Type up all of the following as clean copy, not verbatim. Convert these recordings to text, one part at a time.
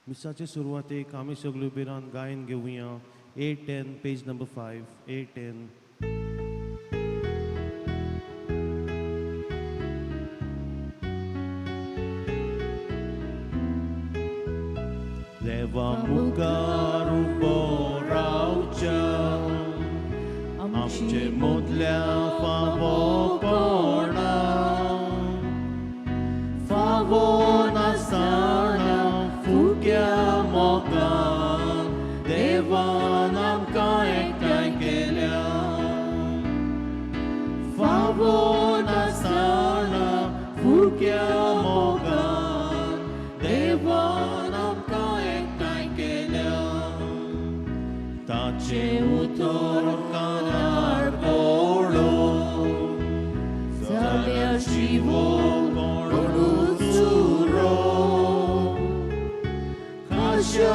मिसाचे सुरवातेक आमी सगळ्यो बिरान गायन घेवया. 810, पेज नंबर 5, 810. देवा मुखार उबो रावच्या आमचे मदल्या फावो कोणा फावो नासतना फुक्या मोगान देवान आमकां एकठांय केल्या. फावो नासतना फुक्या मोगान देवान आमकां एकठांय केल्या. ताचें उतर कानार पडो जाल्यार जिवो कोणूच उरो खाशा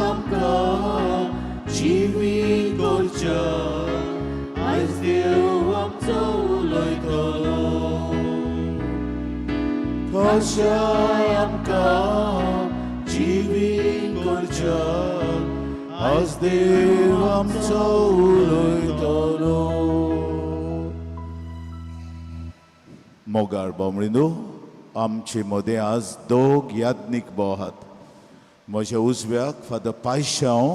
आमकां जिवी करच्या आयज देव आमचो उलयतलो. खाशा आमकां जिवी करच्या आज देव आमचो उलयतलो. मोगाळ बामणिनो, आमचे मदें आज दोग याज्ञीक भाव आहात. म्हज्या उजव्याक फादर पायशांव,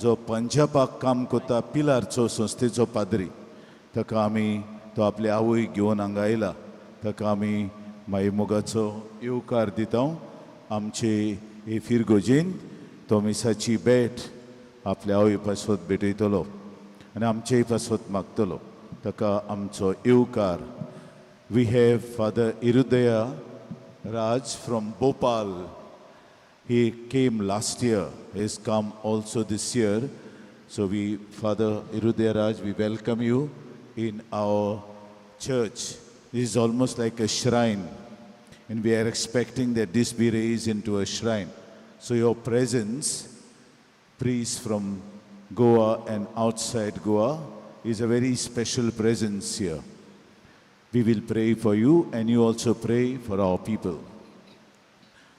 जो पंजाबाक काम करता, पिलारचो संस्थेचो पाद्री. ताका आमी, तो आपली आवय घेवन हांगा आयला, ताका आमी माई मोगाचो येवकार दिता. आमचे हे फिरगोजेंत तो मिसाची भेट आपल्या आवय पासत भेटयतलो आनी आमचेय पासत मागतलो. ताका आमचो येवकार. We have Father Irudaya Raj from Bhopal. He came last year. He has come also this year. So we, Father Irudaya Raj, we welcome you in our church. This is almost like a shrine. And we are expecting that this be raised into a shrine. So your presence, priests from Goa and outside Goa, is a very special presence here. We will pray for you and you also pray for our people.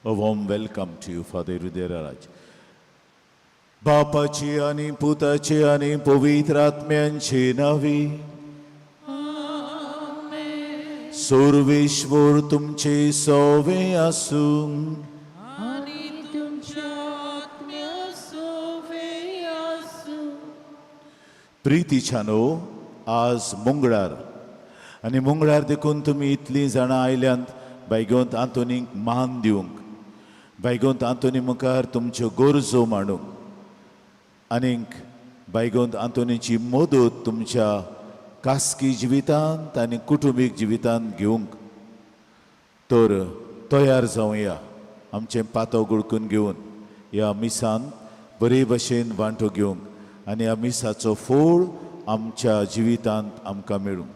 A warm welcome to you, Father Irudaya Raj. बापाची आणि पुताची आणि पवित्र आत्म्यांची नावी. सर्वेश्वर तुमचे सोवे आसूं. आनी तुमच्या आत्म्या सोवे आसूं. प्रितीच्यानो, आज मंगळार आनी मंगळार देखून तुमी इतलीं जाणां आयल्यांत बायगोंत आंतोनीक मान दिवंक, बायगोंत आंतोनी मुखार तुमच्यो गरजो मांडूंक आनीक बायगोंत आंतोनीची मदत तुमच्या खासगी जिवितांत आनी कुटुंबीक जिवितांत घेवंक. तर तयार जावया आमचें पातो गुळकून घेवन ह्या मिसान बरे भशेन वांटो घेवंक आनी ह्या मिसाचो फोळ आमच्या जिवितांत आमकां मेळूं.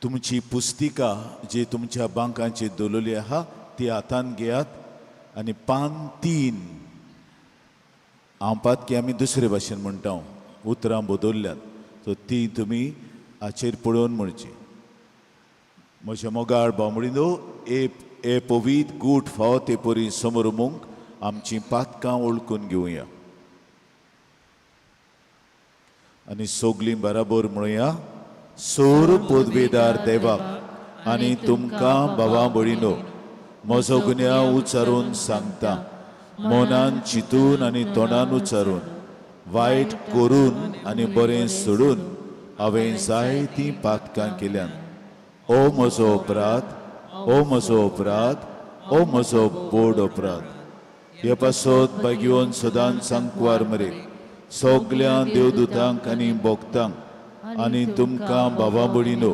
तुमची पुस्तिका जी तुमच्या बांकांचेर दवरलेली आहा ती हातान घेयात आनी पान 3, हांव पातकी आमी दुसरे भाशेन म्हणटा, उतरां बदल्ल्यांत, सो ती तुमी हाचेर पळोवन म्हणची. म्हज्या मोगाळ बामणिनो, ए ए पवीत गूट फावो ते परी समोर आमचीं पातकां वळखून घेवया आनी सगलीं बराबर म्हणया. सोर पदवेदार देवाक आनी तुमकां भावा भयणीनो, म्हजो गुन्यांव उच्चारून सांगता. मनान चिंतून आनी तोंडान उच्चारून, वायट करून आनी बरें सोडून हांवें जायतीं पातकां केल्यांत. ओ म्हजो अपराध, ओ म्हजो अपराध, ओ म्हजो बोड अपराध. हे पासत भाग्यवन सदांच सांकवार मरे सगल्या देवदूतांक आनी भक्तांक आनी तुमकां भावा भयणीनो,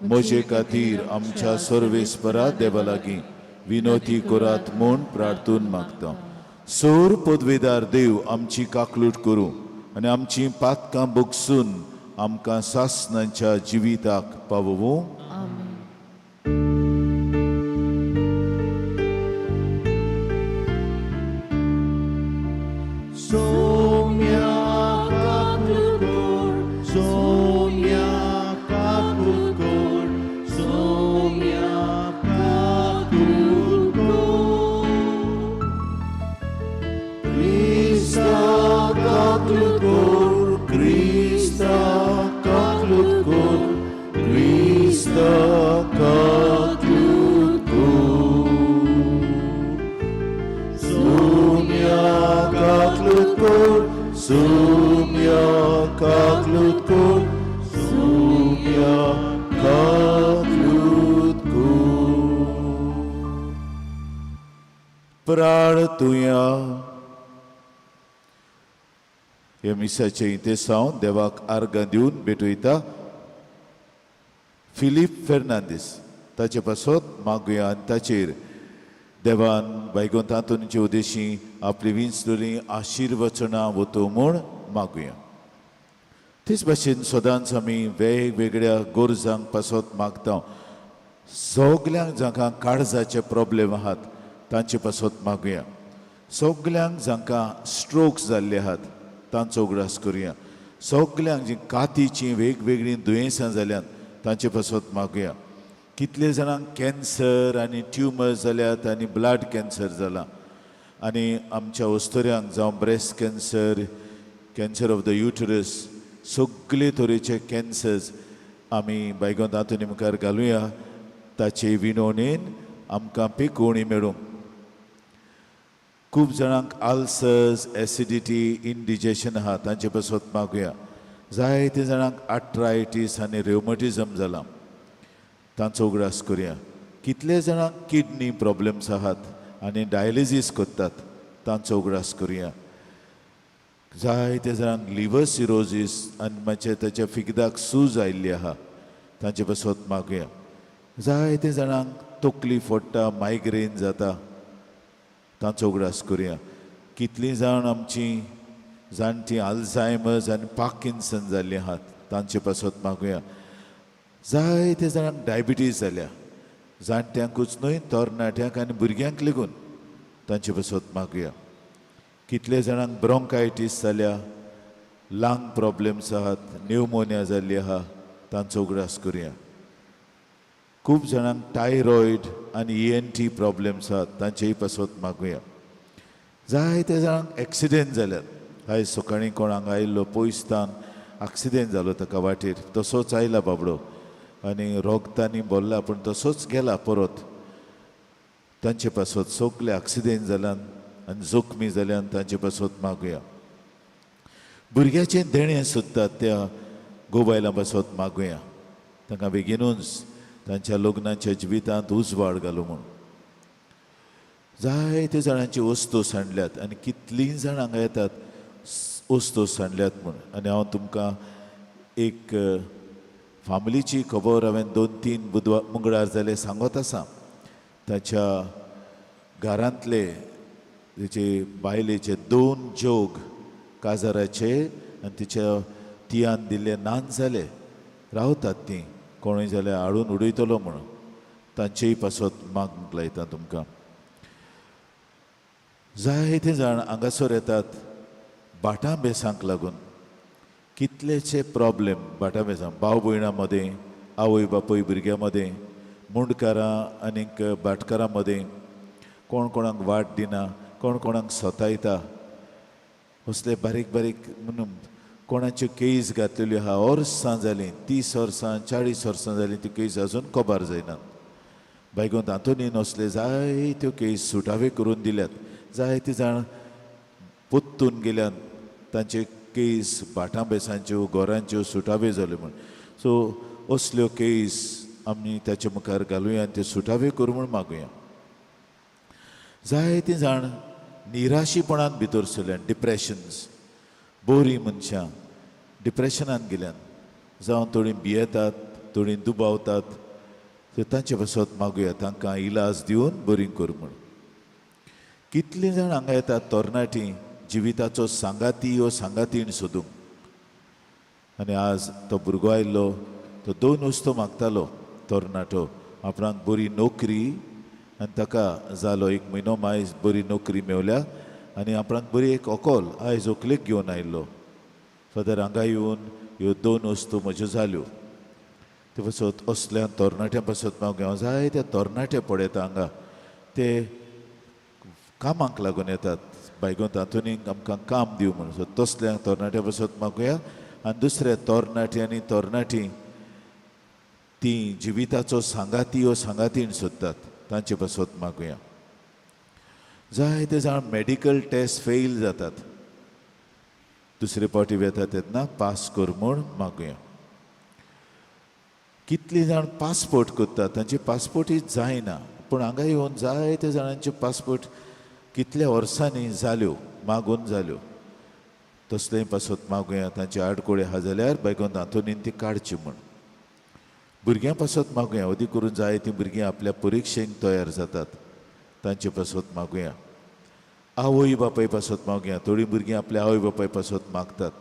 म्हजे खातीर आमच्या सर्वेस्परा देवा लागीं विनोती करात म्हूण प्रार्थून मागता. सोर पदवेदार देव आमची काकलूट करूं आनी आमची पातकां बगसून आमकां सासनाच्या जिविताक पावोवूं. सोम्या काकलूट कर, सोम्या. काकलूत कोर, सुम्या काकलूत कोर, सुम्या काकलूत कोर, सुम्या काकलूत कोर. प्रार्थुया. हे मिसाचे इतेसांव देवाक आर्गां दिवन भेटयता फिलीप फेर्नांदीस ताचे पासत मागुया आनी ताचेर देवान बायगोंतांतूनचे उद्देशी आपली विंचलेली आशिर्वचनां वतो म्हूण मागुया. तेच भाशेन सदांच आमी वेगवेगळ्या गरजांक पासत मागता. सगल्यांक जांकां काळजाचे प्रॉब्लेम आहात तांचे पासत मागुया. सगल्यांक जांकां स्ट्रोक्स जाल्ले आहात तांचो उगडास करुया. सगल्यांक जीं कातीचीं वेगवेगळीं दुयेंसां जाल्यात तांचे पासत मागुया. कितले जाणांक कॅन्सर आनी ट्युमर जाल्यात आनी ब्लड कॅन्सर जाला आनी आमच्या अस्तुऱ्यांक जावं breast cancer, cancer of the uterus, सगळे तरेचे कॅन्सर्स आमी बायगोन तातूंत मुखार घालुया. ताचे विनवणेन आमकां पिकोवणी मेळूं. खूब जाणांक आल्सर्स, एसिडिटी, इनडिजेशन आहा तांचे पासत मागुया. जायते जाणांक आर्थरायटीस आनी रेवमटिजम जालां तांचो उगडास करुया. कितले जाणांक किडनी प्रॉब्लम्स आहात आनी डायलिसीस करतात तांचो उगडास करुया. जायते जाणांक लिवर सिरोजीस आनी मातशें ताच्या फिगदाक सूज आयिल्ली आहा तांचे पासत मागुया. जायते जाणांक तकली फोडटा, मायग्रेन जाता तांचो उगडास करुया. कितलीं जाण आमचीं जाणटीं आल्झायमर्स आनी पार्किन्सन जाल्लीं आहात तांचे पासत मागुया. जायते जाणांक डायबिटीज जाल्या, जाणट्यांकूच न्हय तरणाट्यांक आनी भुरग्यांक लेगून तांचे पासत मागुया. कितले जाणांक ब्रोंकायटीस जाल्या, लंग प्रॉब्लम्स आहात, न्युमोनिया जाल्ली आहा तांचो उगडास करुया. खूब जाणांक थायरॉयड आनी ENT problems आहात तांचेय पासत मागुया. जायते जाणांक एक्सिडेंट जाल्यात. आयज सकाळीं कोण हांगा आयिल्लो पयसतान एक्सिडेंट जालो ताका वाटेर, तसोच आयला बाबडो आनी रोगतांनी भरला पूण तसोच गेला परत. तांचे पासत सगळे एक्सिडेंट जाल्यान आनी जखमी जाल्यान तांचे पासत मागुया. भुरग्याचें देणें सोदतात त्या गोबायलां पासत मागुया, तांकां बेगीनूच तांच्या लग्नाच्या जिवितांत उजवाड घालूं म्हूण. जायते जाणांची वस्तू सांडल्यात आनी कितलीं जाणां हांगा येतात वस्तू सांडल्यात म्हूण. आनी हांव तुमकां एक फामिलीची खबर हांवें 2-3 बुधवार मंगळार जाले सांगत आसा. ताच्या घरांतले तेचे बायलेचे 2 जोग काजाराचे आनी तिच्या तियान दिल्ले नान जाले रावतात तीं कोणूय जाल्यार हाडून उडयतलो म्हणून तांचेय पासत मागूंक लायता तुमकां. जायते जाण हांगासर येतात भाटां बेसांक लागून. कितलेशे प्रॉब्लेम भाटां बेसां, भाव भयणां मदें, आवय बापूय भुरग्यां मदें, मुंडकारां आनीक भाटकारां मदें, कोण कोणाक वाट दिना, कोण कोणाक सतायता, असले बारीक बारीक म्हणून कोणाच्यो केस घातलेल्यो आहा वर्सां जालीं, 30 वर्सां 40 वर्सां जालीं त्यो केस अजून कबार जायनात. बायगोंत आंतोनीन असले जायत्यो केस सुटावे करून दिल्यात. जायते जाण पोत्तून गेल्यान तांचे केस भाटां बेसांच्यो घरांच्यो सुटावे जाल्यो म्हूण. सो असल्यो केस आमी ताचे मुखार घालुया आनी त्यो सुटावे करूं म्हूण मागुया. जायते जाण निराशीपणान भितर सरल्यान, डिप्रेशन्स, बोरी मनशां डिप्रेशनान गेल्यान, जावं थोडीं भियेतात, थोडीं दुबावतात, तर तांचे पासत मागुया तांकां इलाज दिवन बरीं कर म्हूण. कितलीं जाण हांगा येतात तरणाटीं जिविताचो सांगाती हो सांगातीण सोदूंक. आनी आज तो भुरगो आयिल्लो तो 2 वस्तू मागतालो तरणाटो, आपणाक बरी नोकरी आनी ताका जालो 1 म्हयनो मायज बरी नोकरी मेवल्या आनी आपणाक बरी एक व्हंकल आयज व्हंकलेक घेवन आयिल्लो. फादर हांगा येवन ह्यो 2 वस्तू म्हज्यो जाल्यो. ते पासत असल्या तरणाट्यां पासत मागूया. हांव जायते तरणाटे पळयता हांगा, ते कामाक लागून येतात बायगोंत आंतोनीक आमकां काम दिवं म्हणून. सो तसल्या तरणाट्यां पासत मागुया. आनी दुसरे तरणाटे आनी तरणाटी ती जिविताचो सांगाती ओ सांगातीण सोदतात, तांचे पासत मागुया. जायते जाण मेडिकल टेस्ट फेल जातात, दुसरे फावटी वेता तेन्ना पास कर म्हूण मागुया. कितली जाण पासपोर्ट करतात, तांचे पासपोर्टूय जायना, पूण हांगा येवन जायते जाणांचे पासपोर्ट कितल्या वर्सांनी जाल्यो, मागून जाल्यो. तसलें पासत मागुया. तांचे आडकोळे आहा जाल्यार बायगोन आंतोनीन ती काडची म्हूण. भुरग्यां पासत मागुया. अदीक करून जायतीं भुरगीं आपल्या परिक्षेक तयार जातात, तांचे पासत मागुया. आवय बापाय पासत मागुया. थोडीं भुरगीं आपल्या आवय बापाय पासत मागतात,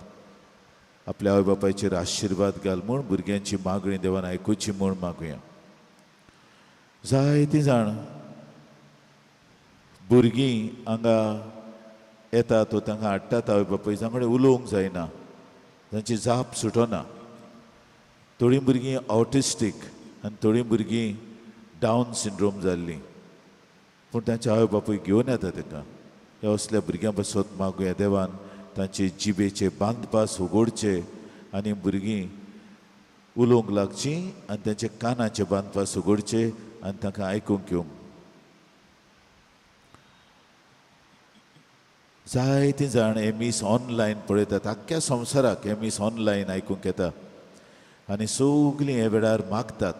आपल्या आवय बापायचेर आशिर्वाद घाल म्हूण, भुरग्यांची मागणी देवान आयकुची म्हूण मागुया. जायतीं जाण भुरगीं हांगा येतात वो तांकां हाडटात आवय बापाय, जांचे कडेन उलोवंक जायना, तांची जाप सुटना. थोडीं भुरगीं ऑटिस्टीक आनी थोडीं भुरगीं डावन सिंड्रोम जाल्लीं, पूण तांचे आवय बापूय घेवन येता तांकां. ह्या असल्या भुरग्यां पासत मागुया, देवान तांचे जिबेचे बांदपास उगडचे आनी भुरगीं उलोवंक लागचीं आनी तांचे कानाचे बांदपास उगडचे आनी तांकां आयकूंक येवंक. जायतीं जाण हें मीस ऑनलायन पळयतात, आख्ख्या संवसाराक हें मीस ऑनलायन आयकूंक येता आनी सगलीं हे वेळार मागतात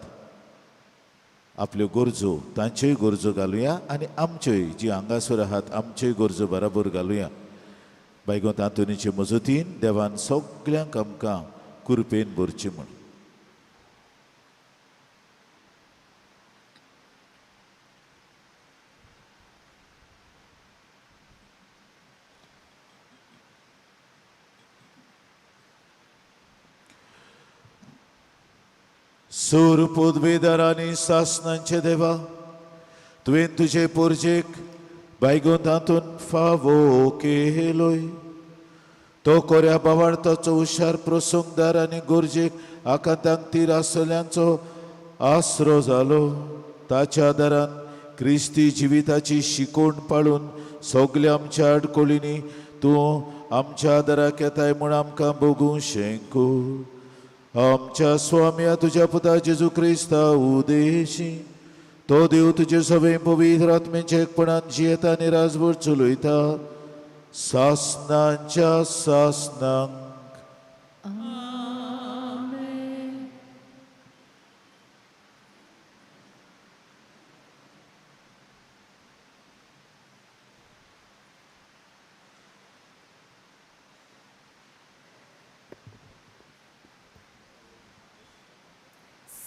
आपल्यो गरजो, तांच्योय गरजो घालुया आनी आमच्योय जी हांगासर आहात आमच्योय गरजो बराबर घालुया. बायगोंत आंतोनीचे मजतीन देवान सगल्यांक आमकां कुरपेन भरची म्हूण. सूर पदवेदार आनी सासनांचे देवा, तुवें तुजे पोरजेक बायगोन तातूंत फावो केलोय. तो कोऱ्या बावार्थाचो हुशार प्रसंगदार आनी गरजेक आकांतांक तीर आसल्यांचो आसरो जालो. ताच्या आदारान क्रिस्ती जिविताची शिकवण पाळून सगल्या आमच्या आडकोळींनी तूं आमच्या आदाराक येताय म्हूण आमकां भोगूं शेंकू. आमच्या स्वाम्या तुज्या पुता जेजू क्रिस्ता उदेशी तो देव तुजे सगळे पवित्र आत्म्याच्या एकपणान जियेता आनी राजभर चलयता सासनांच्या सासनांक.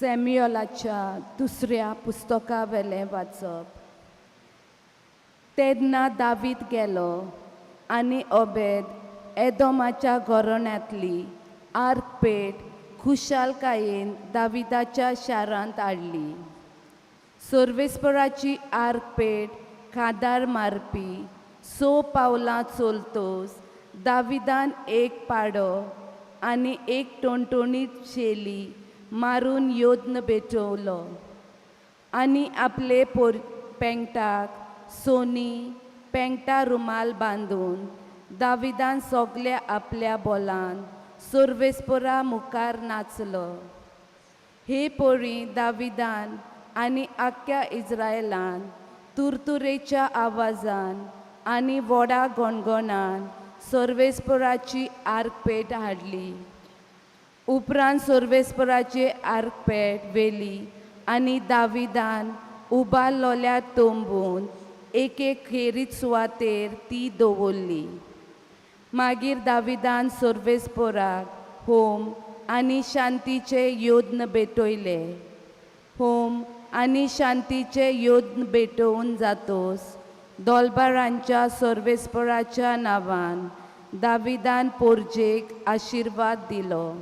सॅम्युअलाच्या दुसऱ्या पुस्तका वेलें वाचप. तेन्ना दावीद गेलो आनी ओबेद एदोमाच्या घराण्यांतली आर्कपेट खुशालकायेन दाविदाच्या शारांत हाडली. सर्वेस्पराची आर्कपेट खादार मारपी स पावलां चलतोच दाविदान एक पाडो आनी एक टणटणीत शेली मारून योद्न भेटवलो आनी आपले पोर पेंगटाक सोनी पेंगटा रुमाल बांदून दाविदान सगल्या आपल्या बोलान सर्वेस्परा मुखार नाचलो. हे पोरी दाविदान आनी आख्ख्या इस्रायलान तुरतुरेच्या आवाजान आनी व्हडा गणगणान सर्वेस्पराची आर्कपेट हाडली. उपरांत सर्वेस्पराची आर्कपेट व्हेली आनी दाविदान उबारलोल्या तंबून एके खेरीत सुवातेर ती दवरली. मागीर दाविदान सर्वेस्पराक होम आनी शांतीचे योद्न भेटयले. होम आनी शांतीचे योद्न भेटोवन जातोस दोलबारांच्या सर्वेस्पराच्या नांवान दाविदान पोरजेक आशिर्वाद दिलो.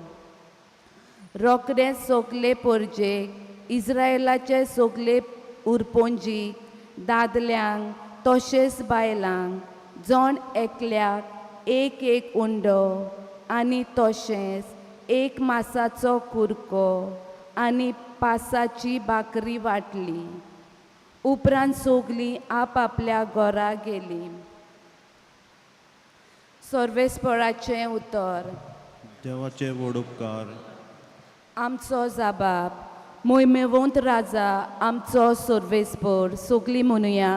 रोखडेच सोगले पोरजेक इस्रायलाचे सोगले उरपोंजीक दादल्यांक तशेंच बायलांक जण एकल्याक एक एक उंडो आनी तशेंच एक मासाचो कुरको आनी पासाची भाकरी वांटली. उपरांत सगलीं आपआपल्या घरा गेलीं. सर्वेस्पराचें उतर. देवाचे व्हड उपकार. आमचो जाबाब मोहिमेवंत राजा आमचो सर्वेस्पर. सगलीं म्हणुया,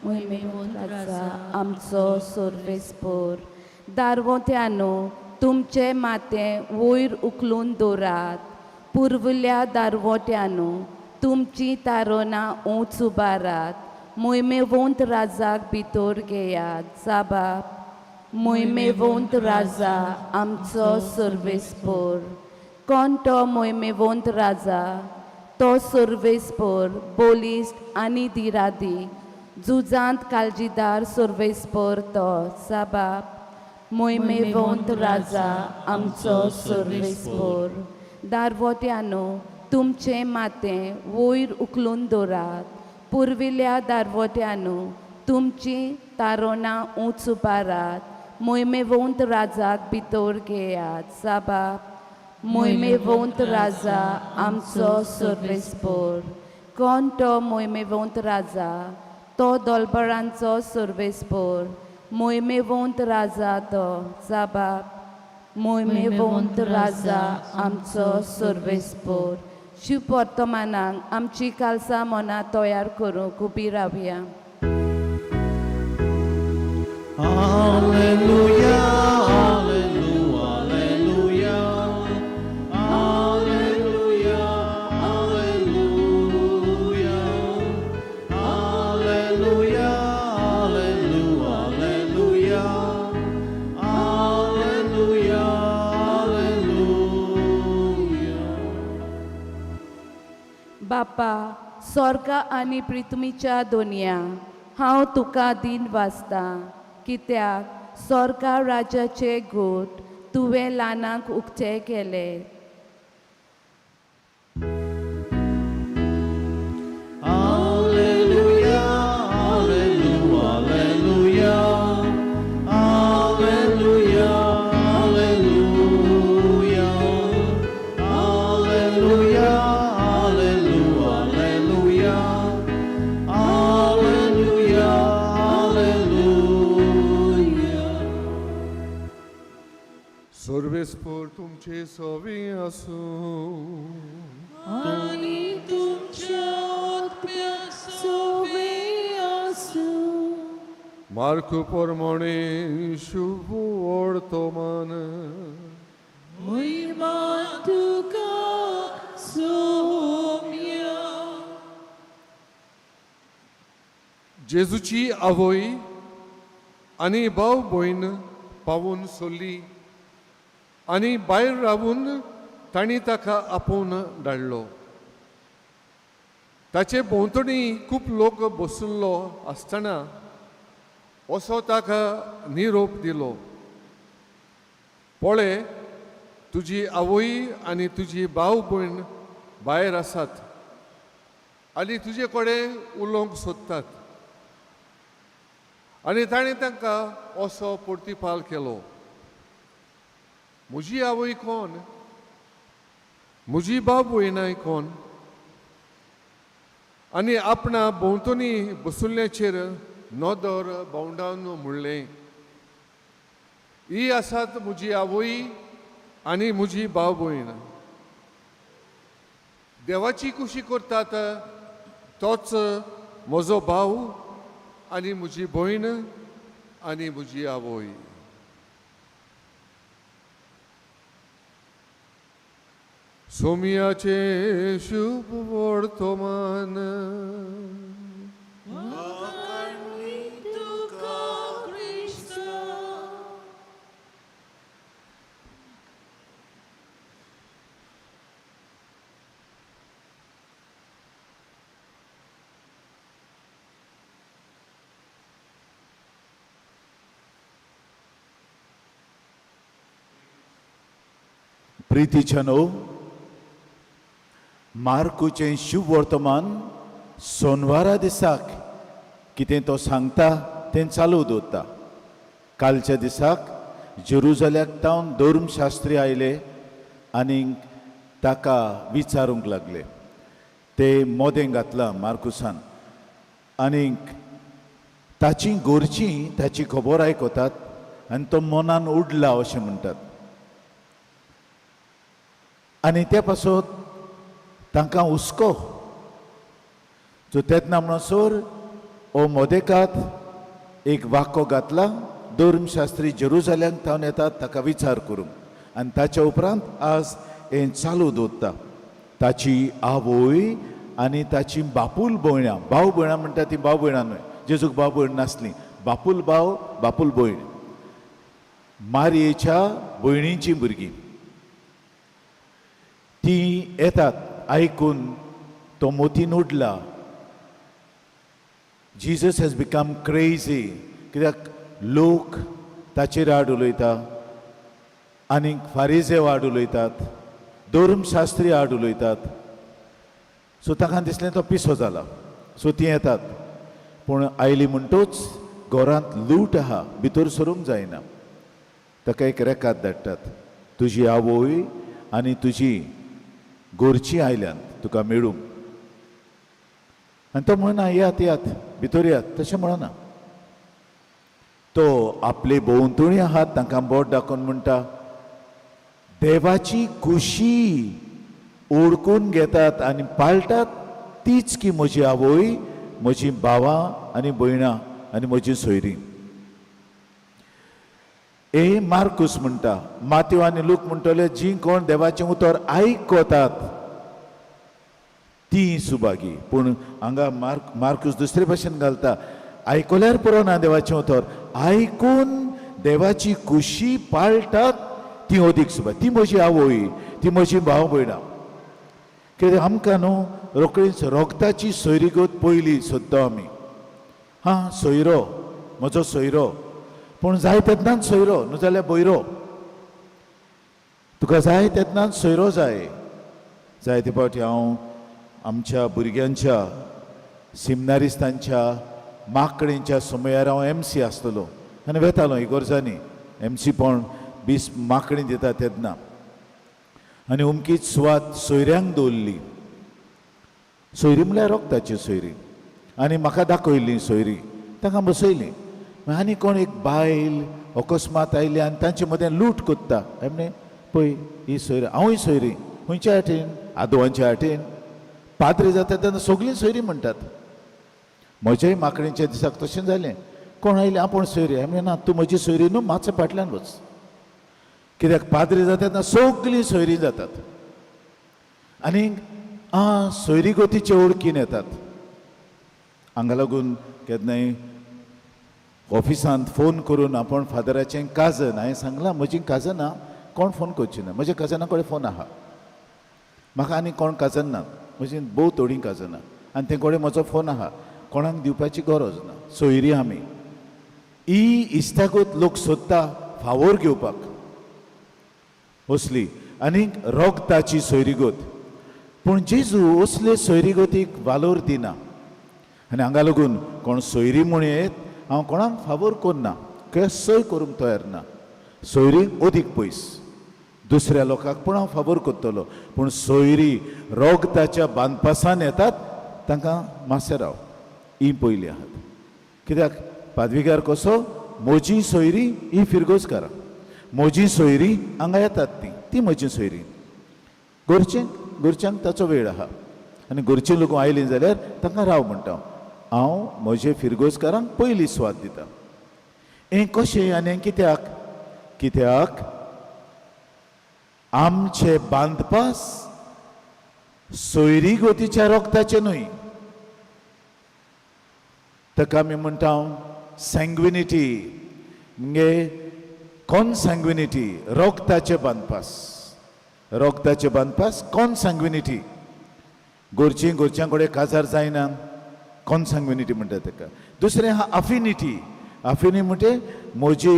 मोहिमेवंत राजा आमचो सर्वेस्पर. दारवोत्यानो, तुमचें माथें वयर उखलून दवरात. पुर्विल्ल्या दारवोट्यानो, तुमचीं तारोनां ऊंच उबारात. मोहिमेवंत राजाक भितर घेयात. जाबाब, मोहिमेवंत राजा आमचो सर्वेस्पर. कोण तो मोहिमेवंत राजा? तो सर्वेस्पर, बलिश्ट आनी दिरादी, झुजांत काळजीदार सर्वेस्पर तो. साबाब, मोहिमेवंत राजा आमचो सर्वेस्पर. दारवोट्यानो, तुमचें माथें वयर उखलून दवरात. पुर्विल्ल्या दारवोट्यानो, तुमचीं तारोणां ऊंच उबारात. मोहिमेवंत राजाक भितर घेयात. साबाब, मोहिमेवंत राजा आमचो सर्वेस्पर. कोण तो मोहिमेवंत राजा? तो दोलबरांचो सर्वेस्पर, मोहिमेवंत राजा तो. जाबाब, मोहिमेवंत राजा आमचो सर्वेस्पर. शिव वर्तमानाक आमची कालसां मनां तयार करूंक उबी रावया. Alleluia, alleluia, alleluia, alleluia, alleluia, alleluia, alleluia, alleluia. बापा, स्वर्ग आनी पृथ्वीच्या दोनया, हांव तुका दीन वाचतां, कित्याक स्वर्गा राजाचे गोट तुवें ल्हानांक उक्ते केले. Alleluia, alleluia, alleluia, alleluia, alleluia, alleluia, alleluia, alleluia. सर्वेस्पर तुमचे सवी आसूं. आनी तुमच्या आत्म्या सोवे आसूं. मार्क प्रमाणे शुभ वर्तमान. महिमा तुका सोम्या. जेजूची आवय आनी भाव भयण पावून सोल्ली आनी भायर रावून तांणी ताका आपोवन धाडलो. ताचे भोंवतणी खूब लोक बशिल्लो आसतना असो ताका निरोप दिलो, पळय, तुजी आवय आनी तुजी भाव भयण भायर आसात आनी तुजे कडेन उलोवंक सोदतात. आनी ताणें तांकां असो प्रतिपाल केलो, म्हजी आवय कोण? म्हजी भाव भयणां कोण? आनी आपणा भोंवतणी बसुल्ल्याचेर नदर भोंवडावन म्हणलें, ही आसात म्हजी आवय आनी म्हजी भाव भयण. देवाची खुशी करतात तोच म्हजो भाव आनी म्हजी भयण आनी म्हजी आवय. सोमियाचें शुभ वर्तमान. तुका क्रिस्ता. प्रितीच्यानो, मार्कूचें शुभवर्तमान सोनवारा दिसाक कितें तो सांगता तें चालू दवरता. कालच्या दिसाक जेरुजल्याक तावन धर्मशास्त्री आयले आनी ताका विचारूंक लागले. ते मोदें घातलां मार्कुसान आनीक ताची गोरची ताची खबर आयकतात आनी तो मनान उडला अशें म्हणटात. आनी त्या पासत तांकां हुस्को. सो तेन्ना म्हणसर ओ मोदेकात एक वाको घातला, धर्मशास्त्री जेरुजाल्यांक थावन येतात ताका विचार करूंक, आनी ताच्या उपरांत आज हें चालू दवरता. ताची आवय आनी ताची बापूल भयणां, भाव भयणां म्हणटा ती भाव भयणां न्हय, जेजूक भाव भयण नासली, बापूल भाव बापूल भयण, मारयेच्या भयणींची भुरगीं, ती येतात. आयकून तो मोतीन उडला. Jesus has become crazy. कित्याक लोक ताचेर आड उलयता आनी फारिजेव आड उलयतात, धर्मशास्त्री आड उलयतात. सो ताका दिसलें तो पिसो जाला. सो तीं येतात, पूण आयली म्हणटूच घरांत लूट आहा, भितर सरूंक जायना. ताका एक रेकाद धाडटात, तुजी आवय आनी तुजी गोरची आयल्यात तुका मेळूंक. आनी तो म्हणना येयात येयात भितर येयात, तशें म्हणना. तो आपले भोंवतणी आहात तांकां बोट दाखोवन म्हणटा, देवाची खुशी ओळखून घेतात आनी पाळटात तीच की म्हजी आवय, म्हजी भावां आनी भयणां आनी म्हजी सोयरीं. ए मार्कूस म्हणटा, मात्यो आनी लूक म्हणटले, जी कोण देवाचें उतर आयकतात ती सुभागी. पूण हांगा मार्कूस दुसरे भाशेन घालता, आयकल्यार पुरो ना देवाचें उतर, आयकून देवाची खुशी पाळटात ती अदीक सुभागी. ती म्हजी आवय, ती म्हजी भाव भयणां. कित्याक आमकां न्हू रोखडीच रोगताची सोयरीगत पयली सोदता आमी. हां, सोयरो म्हजो सोयरो, पूण जाय तेन्नाच सोयरो, न्हू जाल्यार भयरो. तुका जाय तेन्नाच सोयरो जाय. जायते फावटी हांव आमच्या भुरग्यांच्या सिमनारिस्तांच्या माकडेंच्या समयार हांव एमसी आसतलो आनी वेतालो इगोर्जांनी एमसी पण 20 माकडी दिता तेन्ना, आनी अमकीच सुवात सोयऱ्यांक दवरली. सोयरी म्हणल्यार रोगताची सोयरी, आनी म्हाका दाखयल्ली सोयरी, तांकां बसयली. आनी कोण एक बायल अकस्मात आयली आनी तांचे मदें लूट कोत्ता. हांवें पळय ही सोयरी, हांवूय सोयरी. खंयच्या हाटेन? आदोवांच्या हाटेन. पाद्री जाता तेन्ना सगळीं सोयरी म्हणटात. म्हज्याय माकडेंच्या दिसाक तशें जालें. कोण आयलें आपूण सोयरी, हांवें ना तूं म्हजी सोयरी न्हू, मातशें फाटल्यान वच. कित्याक पाद्री जाता तेन्ना सगळीं सोयरी जातात आनी आं सोयरी गोतीचे ओळखीन येतात. हांगा लागून केन्नाय ऑफिसांत फोन करून आपूण फादराचें काजन, हांवें सांगलां म्हजी काजना कोण फोन करची ना, म्हज्या कजना कडेन फोन आहा, म्हाका आनी कोण काजन ना, म्हजी भोव थोडीं काजनां आनी ते कडेन म्हजो फोन आहा, कोणाक दिवपाची गरज ना. सोयरी आमी ही इश्टागत लोक सोदता फावोर घेवपाक असली आनी रोगताची सोयरीगत. पूण जेजू असले सोयरीगतीक वालोर दिना. आनी हांगा लागून कोण सोयरी म्हूण येत हांव कोणाक फावोर करना, कसोय करूंक तयार ना. सोयरी अदीक पयस, दुसऱ्या लोकांक पूण हांव फावोर करतलो, पूण सोयरी रोगताच्या बांदपासान येतात तांकां मातशें राव ही पयली आहात. कित्याक पादविगार कसो म्हजी सोयरी ही फिरगोजकारां, म्हजी सोयरी हांगा येतात ती ती म्हजी सोयरी. गोरच्यांक ताचो वेळ आहा आनी गोरची लोक आयलीं जाल्यार तांकां राव म्हणटा हांव, म्हजे फिरगोजकारांक पयली सुवात दिता. हें कशें आनी हें कित्याक? कित्याक आमचे बांदपास सोयरी गोतीच्या रोगताचे न्हय, ताका आमी म्हणटा सँग्विनिटी, म्हणजे कॉनसँग्विनिटी, रोगताचे बांदपास, रोगताचे बांदपास कॉनसँग्विनिटी. गोरची गोरच्यां कडेन काजार जायना, कॉनसँग्विनिटी म्हणटा ताका. दुसरें आहा अफिनिटी. अफिनिटी म्हणजे म्हजी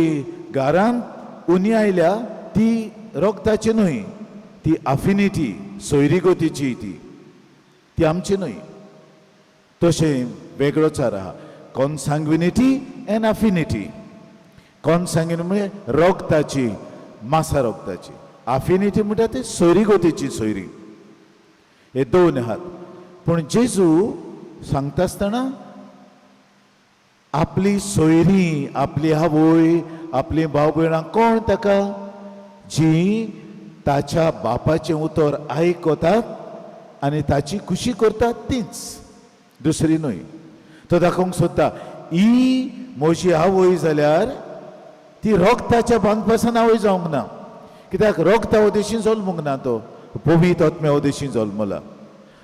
घरांत उनी आयल्या ती रोगताची न्हय, ती अफिनिटी सोयरीगतीची, ती ती आमची न्हय. तशें वेगळोचार आहा कॉनसँग्विनिटी एन्ड अफिनिटी. कॉनसँग्विनिटी म्हणजे रोगताची, मासा रोगताची. अफिनिटी म्हणटा ती सोयरीगतीची सोयरी. हे दोन आहात. पूण जेजू सांगता आसतना आपली सोयरी, आपली आवय, आपली भाव भयणां कोण ताका जी ताच्या बापाचें उतर आयकतात आनी ताची खुशी करतात तीच, दुसरी न्हय. तो दाखोवंक सोदता ही म्हजी आवय जाल्यार ती रोगताच्या बांदपासान आवय जावंक ना, कित्याक रोगता उदेशीं जल्मूंक ना, तो पवित्र आत्म्या उदेशीं जल्मला.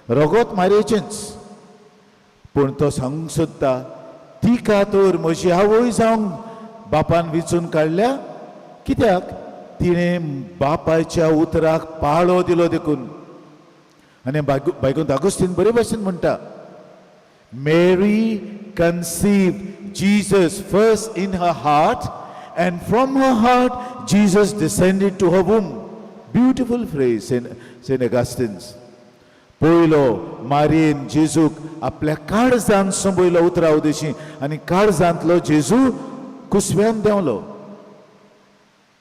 रगत मारयेचेंच, पूण तो सांगूंक सोदता तिका तर म्हजी आवय जावंक बापान विचून काडल्या, कित्याक तिणें बापायच्या उतराक पाळो दिलो देखून. आनी बायगून आगोस्तीन बरे भाशेन म्हणटा, Mary conceived Jesus first in her heart, and from her heart Jesus descended to her womb. Beautiful phrase, Saint Augustine's. पयलो मारयेन जेजूक आपल्या काळजान संबयलो उतरा उदेशी आनी काळजांतलो जेजू कुसव्यान देंवलो.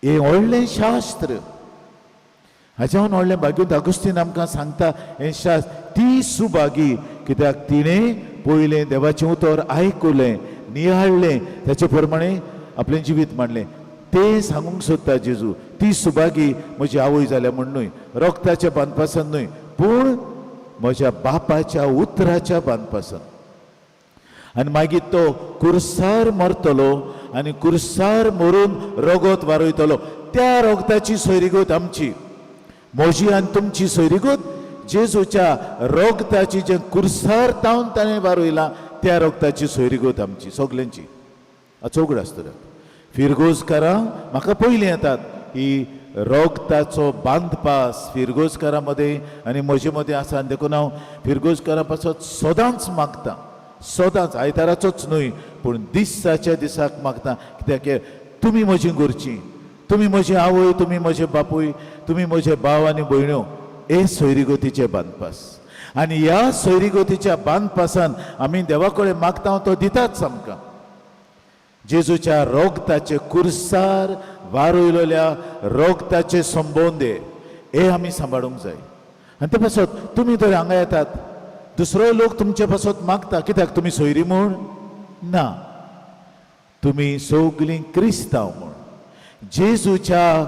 हें व्हडलें शास्त्र. हाज्याहून व्हडलें भाग्योत आगुस्तीन आमकां सांगता हें शास्त्र. ती सुभागी कित्याक तिणें पयलें देवाचें उतर आयकुलें, नियाळ्ळें, ताचे प्रमाणे आपलें जिवीत मांडलें. तें सांगूंक सोदता जेजू, ती सुभागी म्हजी आवय जाल्या म्हूण न्हय, रोगताच्या बांदपासान न्हय, पूण म्हज्या बापाच्या उतराच्या बांदपासान. आनी मागीर तो कुर्सार मरतलो आनी कुर्सार मरून रगत वारयतलो. त्या रगताची सोयरीगत आमची, म्हजी आनी तुमची सोयरीगत जेजूच्या रगताची, जें कुर्सार तावन ताणें वारयलां त्या रगताची सोयरीगत आमची सगल्यांची. चौगड आसतलो फिरगोजकारां म्हाका पयलीं येतात ही रगताचो बांदपास फिरगोजकारां मदें आनी म्हजे मदें आसा. आनी देखून हांव फिरगोजकारां पासत सदांच मागता, सदांच, आयताराचोच न्हय पूण दिसाच्या दिसाक मागता, कित्याक तुमी म्हजी घरचीं, तुमी म्हजी आवय, तुमी म्हजे बापूय, तुमी म्हजे भाव आनी भयण्यो. हे सोयरीगतीचे बांदपास आनी ह्या सोयरीगतीच्या बांदपासान आमी देवा कडेन मागता, तो दिताच आमकां. जेजूच्या रोगताचे कुर्सार वारयलेल्या रोगताचे संबंदे हे आमी सांबाळूंक जाय. आनी ते पासत तुमी तर हांगा येतात, दुसरो लोक तुमचे पासत मागता, कित्याक तुमी सोयरी म्हूण ना, तुमी सगलीं क्रिस्तांव म्हूण, जेजूच्या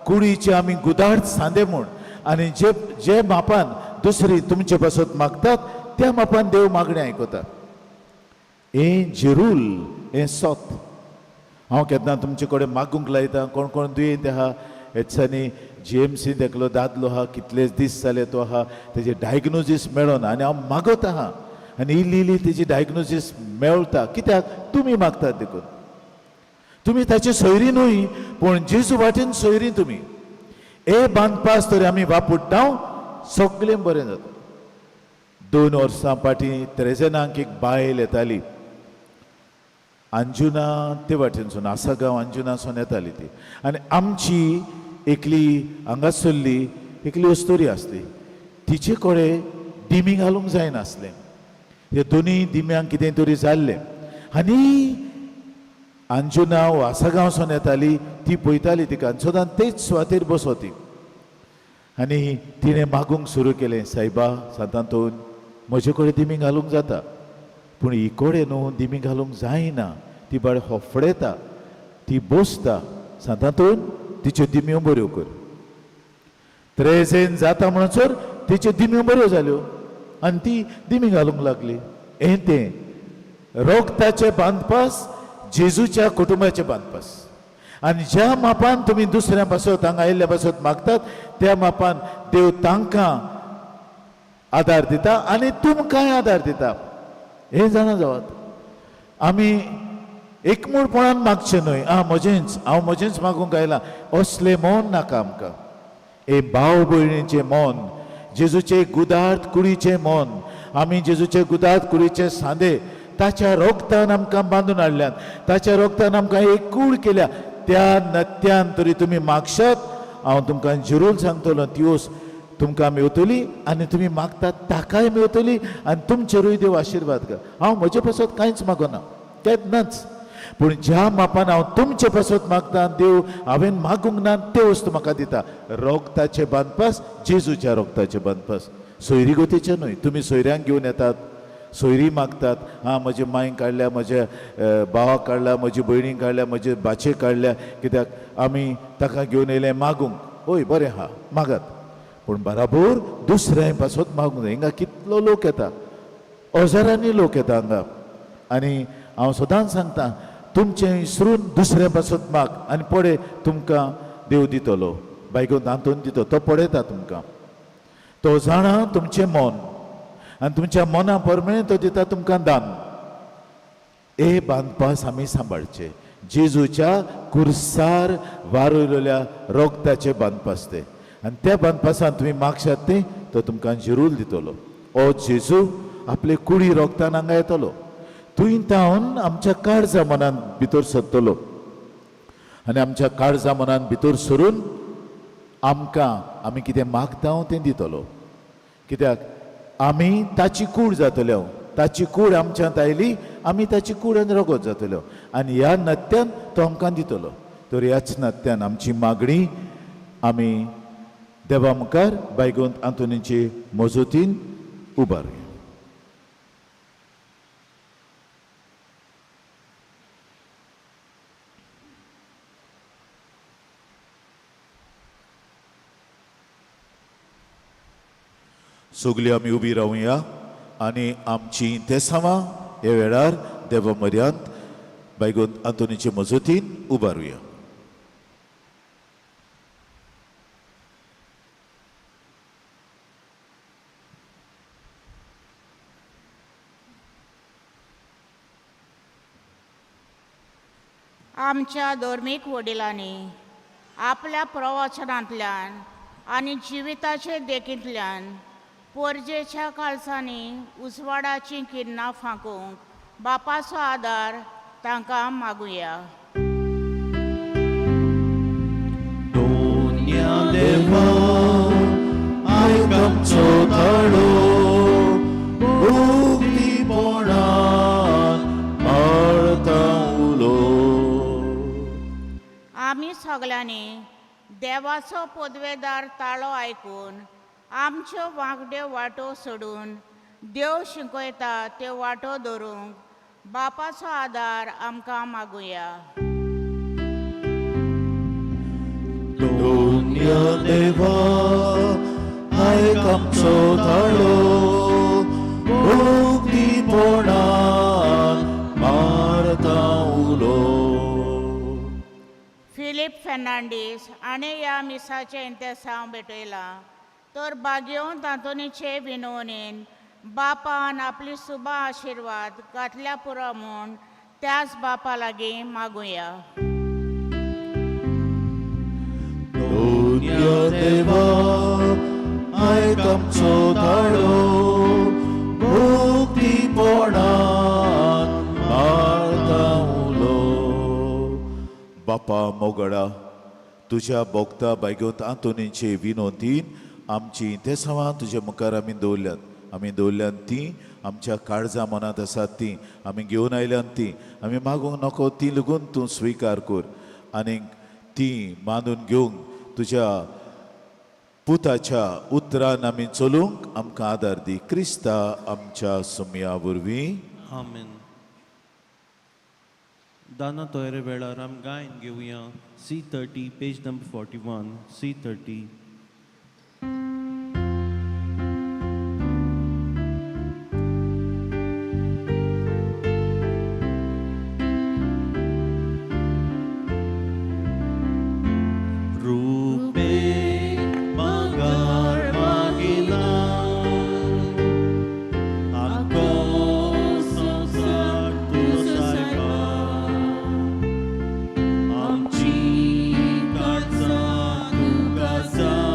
कुडीचे आमी गुदाड सांदे म्हूण. आनी जे जे मापान दुसरी तुमचे पासत मागतात त्या मापान देव मागणें आयकता. हें जेरूल, हें सत. हांव केन्ना तुमचे कडेन मागूंक लायता, कोण कोण दुयेंत आहा. हे दिसांनी जीएमसींत एकलो दादलो आहा, कितलेच दीस जाले तो आहा, तेजे डायग्नोजीस मेळना आनी हांव मागत आहा आनी इल्ली इल्ली तेजी डायग्नोजीस मेळटा, कित्याक तुमी मागतात देखून. तुमी ताची सोयरी न्हय पूण जेजू वाटेन सोयरी तुमी. हे बांदपास तरी आमी वापुडटा, सगळें बरें जाता. 2 वर्सां फाटीं त्रेजेनाक एक बायल येताली, अंजुना ते वाटेनसून, आसागांव अंजुनासून येताली ती. आनी आमची एकली हांगासरली एकली अस्तोरी आसली, तिचे कडेन दिमी घालूंक जायनासलें. हे दोनूय दिम्यांक कितें तरी जाल्लें आनी अंजुना आसागांवसून येताली, ती पळयताली तिका सदां तेच सुवातेर बसो ती. आनी तिणें मागूंक सुरू केलें, सायबा सांतांतून म्हजे कडेन दिमी घालूंक जाता पूण ही कडेन न्हू दिमी घालूंक जायना, ती बाळ होफडेता, ती बसता, सांतांतून तिच्यो दिम्यो बऱ्यो कर. त्रेजेन जाता म्हणसर तिच्यो दिम्यो बऱ्यो जाल्यो आनी ती दिमी घालूंक लागली. हें तें रोगताचें बांदपास, जेजूच्या कुटुंबाचें बांदपास. आनी ज्या मापान तुमी दुसऱ्या पासत हांगा आयिल्ल्या पासत मागतात त्या मापान देव तांकां आदार दिता आनी तुमकांय आदार दिता. हें जाणा जावात. आमी एकमूळपणान मागचें न्हय, आं म्हजेंच, हांव म्हजेंच मागूंक आयलां, असलें मन नाका आमकां. हे भाव भयणीचें मन, जेजूचे गुदार्थ कुडीचें मन, आमी जेजूचे गुदार्थ कुडीचे सांदे ताच्या रोगतान आमकां बांदून हाडल्यात, ताच्या रोगतान आमकां एक कूड केल्या. त्या नत्यान तरी तुमी मागशात, हांव तुमकां जरूर सांगतलो, तिवोस तुमकां मेवतली आनी तुमी मागतात ताकाय मेवतली आनी तुमचेरूय देव आशिर्वाद कर. हांव म्हजे पासत कांयच मागना केन्नाच, पूण ज्या मापान हांव तुमचे पासत मागता, देव हांवें मागूंक ना ते वस्तू म्हाका दिता. रोगताचे बांदपास, जेजूच्या रोगताचे बांदपास, सोयरीगतीचे न्हय. तुमी सोयऱ्यांक घेवन येतात, सोयरी मागतात, आं म्हजे मांयक काडल्या, म्हज्या भावाक काडल्या, म्हजी भयणीक काडल्या, म्हजे भाचेक काडल्या, कित्याक आमी ताका घेवन येयले मागूंक. हय बरें आहा, मागात, पूण बराबर दुसऱ्या पासत मागूंक जाय. हिंगा कितलो लोक येता, हजारांनी लोक येता हांगा. आनी हांव सदांच सांगता, तुमचें विसरून दुसऱ्या पासत माग आनी पळय तुमकां देव दितलो, बायगोन आंतोन दितो. तो पळयता तुमकां, तो जाणा तुमचें मन आनी तुमच्या मना प्रमाणे तो दिता तुमकां दान. हे बांदपास आमी सांबाळचे, जेजूच्या कुर्सार वारयलेल्या रोगताचे बांदपास ते. आनी त्या बांदपासान तुमी मागशात ते तो तुमकां जिरूल दितलो. ओ जेजू आपले कुडी रोगतान हांगा येतलो, थंय तावन आमच्या काळजा मनान भितर सरतलो आनी आमच्या काळजा मनान भितर सरून आमकां आमी कितें मागता तें दितलो. कित्याक आमी ताची कूड जातले, ताची कूड आमच्यांत आयली, आमी ताची कूड आनी रगत जातल्यो आनी ह्या नात्यान तो आमकां दितलो. तर ह्याच नात्यान आमची मागणी आमी देवा मुखार बायगोंत आंतोनीचे मजतीन उबारुया. सगळीं आमी उबी रावया आनी आमची तेसांवां ह्या वेळार देवा म्हऱ्यांत बायगोंत आंतोनीचे मजतीन उबारुया. आमच्या धर्मीक वडिलांनी आपल्या प्रवचनांतल्यान आनी जिविताचे देखींतल्यान पोरजेच्या काळसांनी उजवाडाचीं किरणां फांकूंक बापाचो आदार तांकां मागुया. दोन्या देवा आयक आमचो ताळो, उक्तीपणान मारता उलो. आमी सगल्यांनी देवाचो पदवेदार ताळो आयकून आमच्यो वांकड्यो वाटो सोडून देव शिकयता त्यो वाटो धरूंक बापाचो आदार आमकां मागुया. दोन्या देवा आयक आमचो ताळो, उक्तीपणान मारता उलो. फिलीप फेर्नांडीस आनी ह्या मिसाचें इंतेसांव भेटयलां तर बागेवन तातोनीचे विनवणेन बापान आपली सुबा आशिर्वाद घातल्या पुरो म्हूण त्याच बापा लागीं मागुया. दोन्या देवा आयक आमचो ताळो, उक्तीपणान मारता उलो. बापा मोगडा, तुज्या भोगता बायगोत आंतोनीचे विनोदीन आमची इंतेसांवां तुज्या मुखार आमी दवरल्यात. आमी दवरल्यात तीं आमच्या काळजा मनांत आसात, तीं आमी घेवन आयल्यात, तीं आमी मागूंक नको, तीं लगून तूं स्विकार कर आनी तीं मानून घेवंक तुज्या पुताच्या उतरान आमी चलूंक आमकां आदार दी. क्रिस्ता आमच्या सुमया वरवीं. आमेन. दाना तयारे वेळार आमी गायन घेवया. C30 page number 41. C30. रूपे मागार मागिना आको संसार तुजो सायबा, आमची काळजां तुका.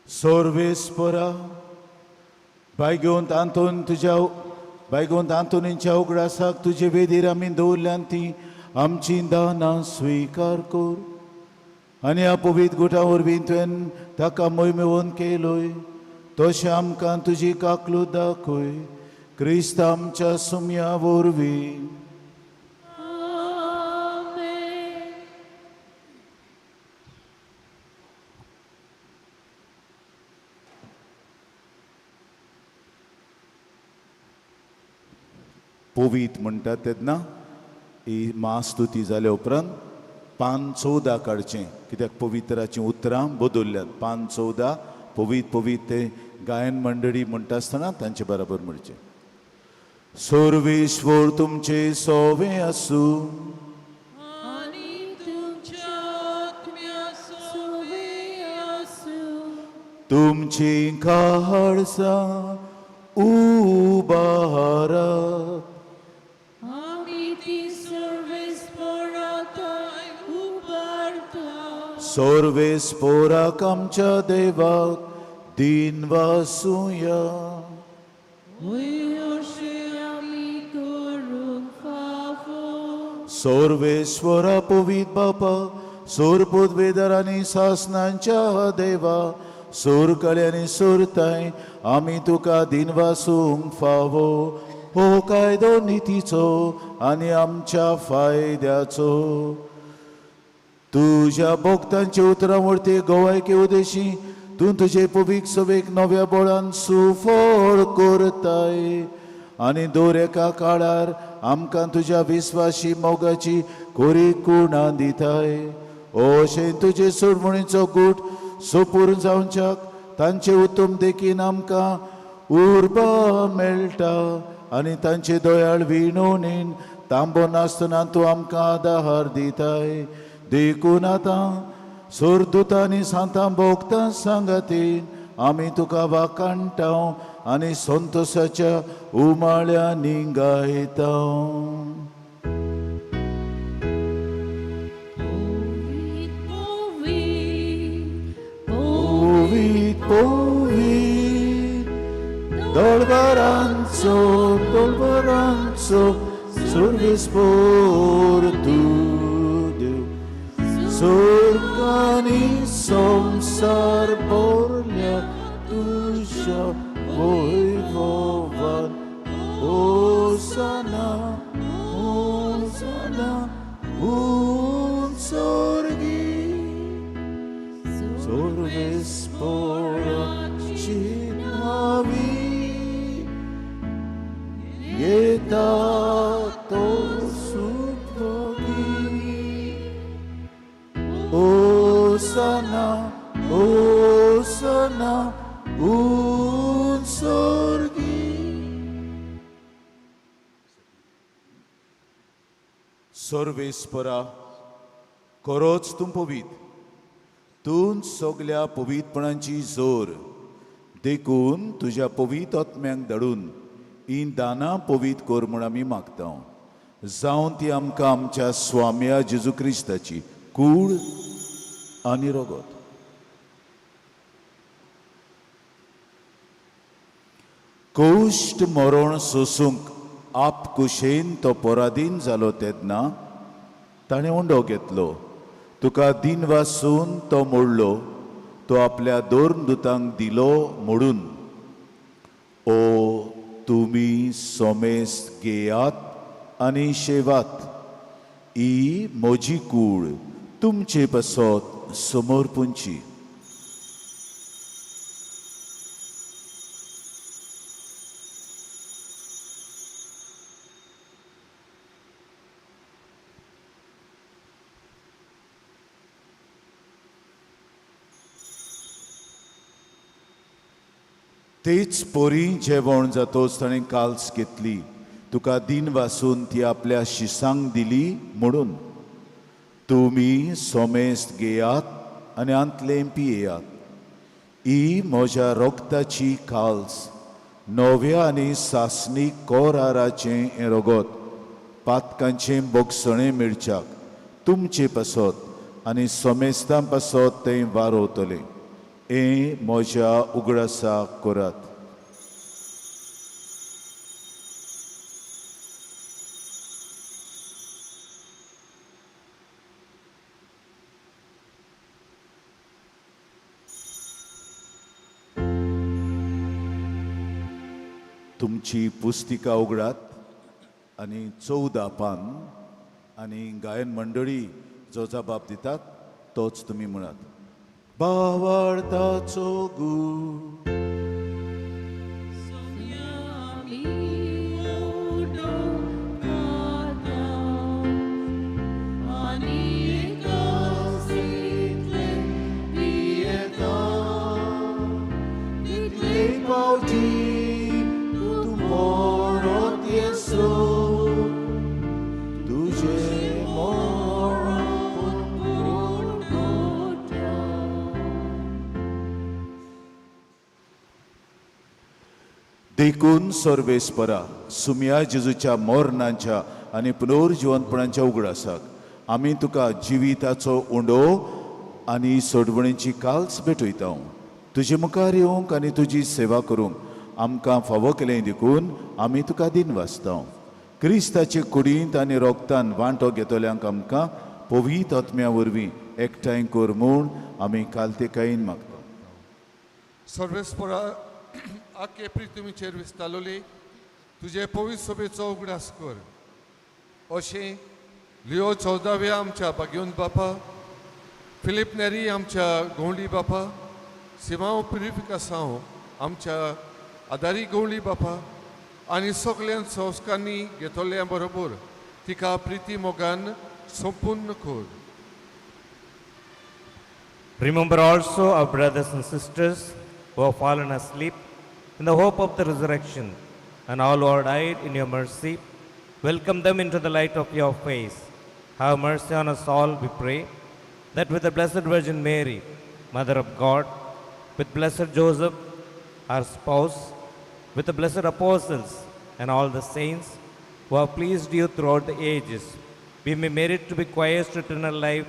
सोर्वेस्परा बायगोंत आंतोन तुज्या बायगोंत आंतोनीच्या उगडासाक तुजे वेदीर आमी दवरल्यान ती आमची दानां स्विकार कर आनी ह्या पवित्र गुटा वरवीं तुवें ताका मोयमेवन केलोय तशें आमकां तुजी काकलूत दाखय क्रिस्त आमच्या सुमया वरवीं. आमेन. पवीत म्हणटात तेन्ना ही महास्तुती जाल्या उपरांत पान 14 काडचें, कित्याक पवित्राचीं उतरां बदल्ल्यांत. पान 14 पवीत पवीत ते गायन मंडळी म्हणटा आसतना तांचे बराबर म्हणचें. सर्वेश्वर तुमचे सोवे आसूं. आनी तुमच्या आत्म्या सोवे आसूं. तुमची काळजां उबारात. आमी ती सर्वेस्पराताय उबारता. सर्वेस्पोराक आमच्या देवाक दिन वासुया. वय अशें आमी करूंक फावो. सर्वेश्वरा पवीत बापा, सोरपूत वेदर आनी सासनांच्या देवा, सोरकळे आनी सोरताय आमी तुका दिनवासूंक फावो. हो कायदो नितीचो आनी आमच्या फायद्याचो. तुज्या भक्तांची उतरां वरती गोवायके उदेशी तूं तुजे पवीक सवेक नव्या बळान सुफळ करताय आनी दर एका काळार आमकां तुज्या विस्वाशी मोगाची कोरी कुणां दिताय. अशें तुजे सोडमणीचो गूट सोपूर जावच्याक तांचे उत्तम देखीन आमकां उर्बा मेळटा आनी तांचे दयाळ विणोणीन तांबो नासतना तूं आमकां आदार दिताय. देखून आतां सोरदुतांनी सांतां भोगतां सांगातीन आमी तुका वाखाणटा आनी संतोशाच्या उमाळ्यांनी गायता. पवीत पवीत पवीत पवीत दळबरांचो दळबरांचो सर्वेस्पोर तूं देव. स्वर्गानी संवसार भरल्या तुज्या वैभवान. होसाना होसाना उंचोर्गी सर्वेस्पोराची नावी येता तो सुभगी. होसाना होसाना उंचोर्गी. सर्वेस्परा खरोच तूं पवीत, तूं सगल्या पवीतपणाची जोर. देखून तुज्या पवीत आत्म्यांक धाडून ही दानां पवीत कर म्हूण आमी मागता, जावं ती आमकां आमच्या स्वाम्या जेजू क्रिस्ताची कूड आनी रगत. कश्ट मरण सोसूंक आपकुशेन तो पराधीन जालो तेन्ना ताणें उंडो घेतलो, तुका दिन वासून तो मोडलो, तो आपल्या दोन दुतांक दिलो मोडून. ओ तुमी सोमेस घेयात आनी शेवात, ही म्हजी कूड तुमचे पासत समर्पूंची. तेच परी जेवण जातोच ताणें काल्स घेतली, तुका दिन वासून ती आपल्या शिसांक दिली म्हणून. तुमी सोमेस्त घेयात आनी आंतलें पियेयात, ही म्हज्या रोगताची काल्स, नव्या आनी सासणी कोराराचें हें रगत, पातकांचें बोगसणें मेळच्याक तुमचे पासत आनी सोमेस्तां पासत तें वारोवतलें. हें म्हज्या उगडासाक करात. तुमची पुस्तिका उगडात आनी 14 पान आनी गायन मंडळी जो जबाब दितात तोच तुमी म्हणात. बावार्थाचो गूण देखून सर्वेस्परा सुम्या जेजूच्या मरणाच्या आनी पुनर्जिवंतपणाच्या उगडासाक आमी तुका जिविताचो उंडो आनी सोडवणेची काल्स भेटयता. तुजे मुखार येवंक आनी तुजी सेवा करूंक आमकां फावो केलें देखून आमी तुका दिन वाचता. क्रिस्ताचे कुडींत आनी रोगतान वांटो घेतल्यांक आमकां पवित्र आत्म्या वरवीं एकठांय कर म्हूण आमी कालतेकायेन मागता. सर्वेस्परा आखे प्रितुमीचेर विस्तालोली तुजे पवित्र सभेचो उगडास कर. अशें लिओ 14व्या आमच्या बागेवन बापा, फिलीप नेरी आमच्या गवंडी बापा, सिमांव प्युरिफिकासांव आमच्या आदारी गवळी बापा आनी सगळ्यां संस्कारांनी घेतल्या बरोबर तिका प्रिती मोगान संपूर्ण कर. Remember also our brothers and sisters who have fallen asleep in the hope of the resurrection, and all who have died in your mercy. Welcome them into the light of your face. Have mercy on us all, we pray, that with the Blessed Virgin Mary, Mother of God, with Blessed Joseph, our spouse, with the blessed apostles and all the saints who have pleased you throughout the ages, we may merit to be choirs to eternal life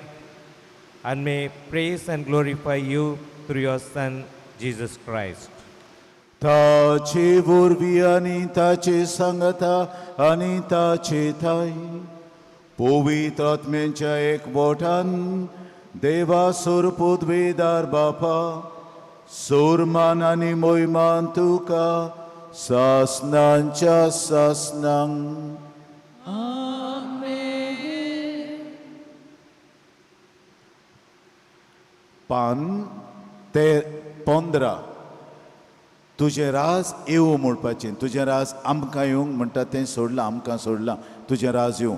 and may praise and glorify you through your Son, Jesus Christ. ताचे वरवीं आनी ताचे सांगता आनी ताचे थाय पवित्र आत्म्यांच्या एकवटान देवा सोरपुदवेदार बापा सोरमान आनी मोयमान तुका सासनांच्या सासनांक. पान ते 15. तुजें राज येवं म्हणपाचें, तुजें राज आमकां येवंक म्हणटा तें सोडलां, आमकां सोडलां, तुजें राज येवं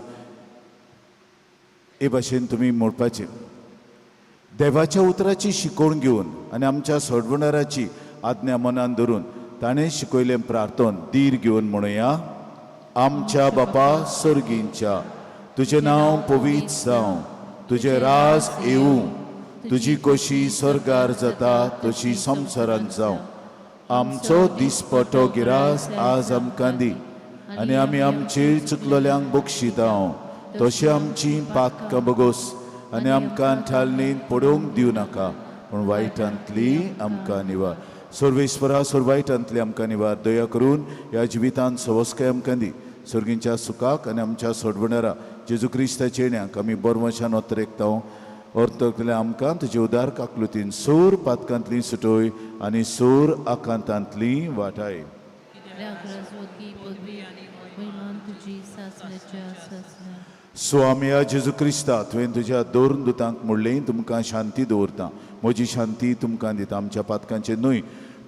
हे भाशेन तुमी म्हणपाचें. देवाच्या उतराची शिकवण घेवन आनी आमच्या सोडवणाराची आज्ञा मनान धरून ताणें शिकयलें प्रार्थन धीर घेवन म्हणुया. आमच्या बापा सर्गींच्या, तुजें नांव पवित्र जावं, तुजें राज येवं, तुजी कशी स्वर्गार जाता तशी संवसारांत जावं. आमचो दिसपटो गिरास आज आमकां दी आनी आमी आमचे चुकलोल्यांक बक्षिता तशें आमची पातकां बगोस आनी आमकां ठालणींत पडोवंक दिवं नाका, पूण वायटांतली आमकां निवार. सर्वेस्परा सर्व वायटांतली आमकां निवार. दया करून ह्या जिवितांत सवस्काय आमकां दी. सर्गींच्या सुखाक आनी आमच्या सोडवणारा जेजू क्रिस्ताचे येण्याक आमी बरवशान ओतरेकता. अर्थ आमकां तुजे उदार काकलुतीन सोर पातकांतली सुटोय आनी सोर आकांतांतली वाटाय. स्वामया जेजू क्रिस्ता, तुवें तुज्या दोन दुतांक म्हणलें, तुमकां शांती दवरता, म्हजी शांती तुमकां दिता. आमच्या पातकांचेर न्हय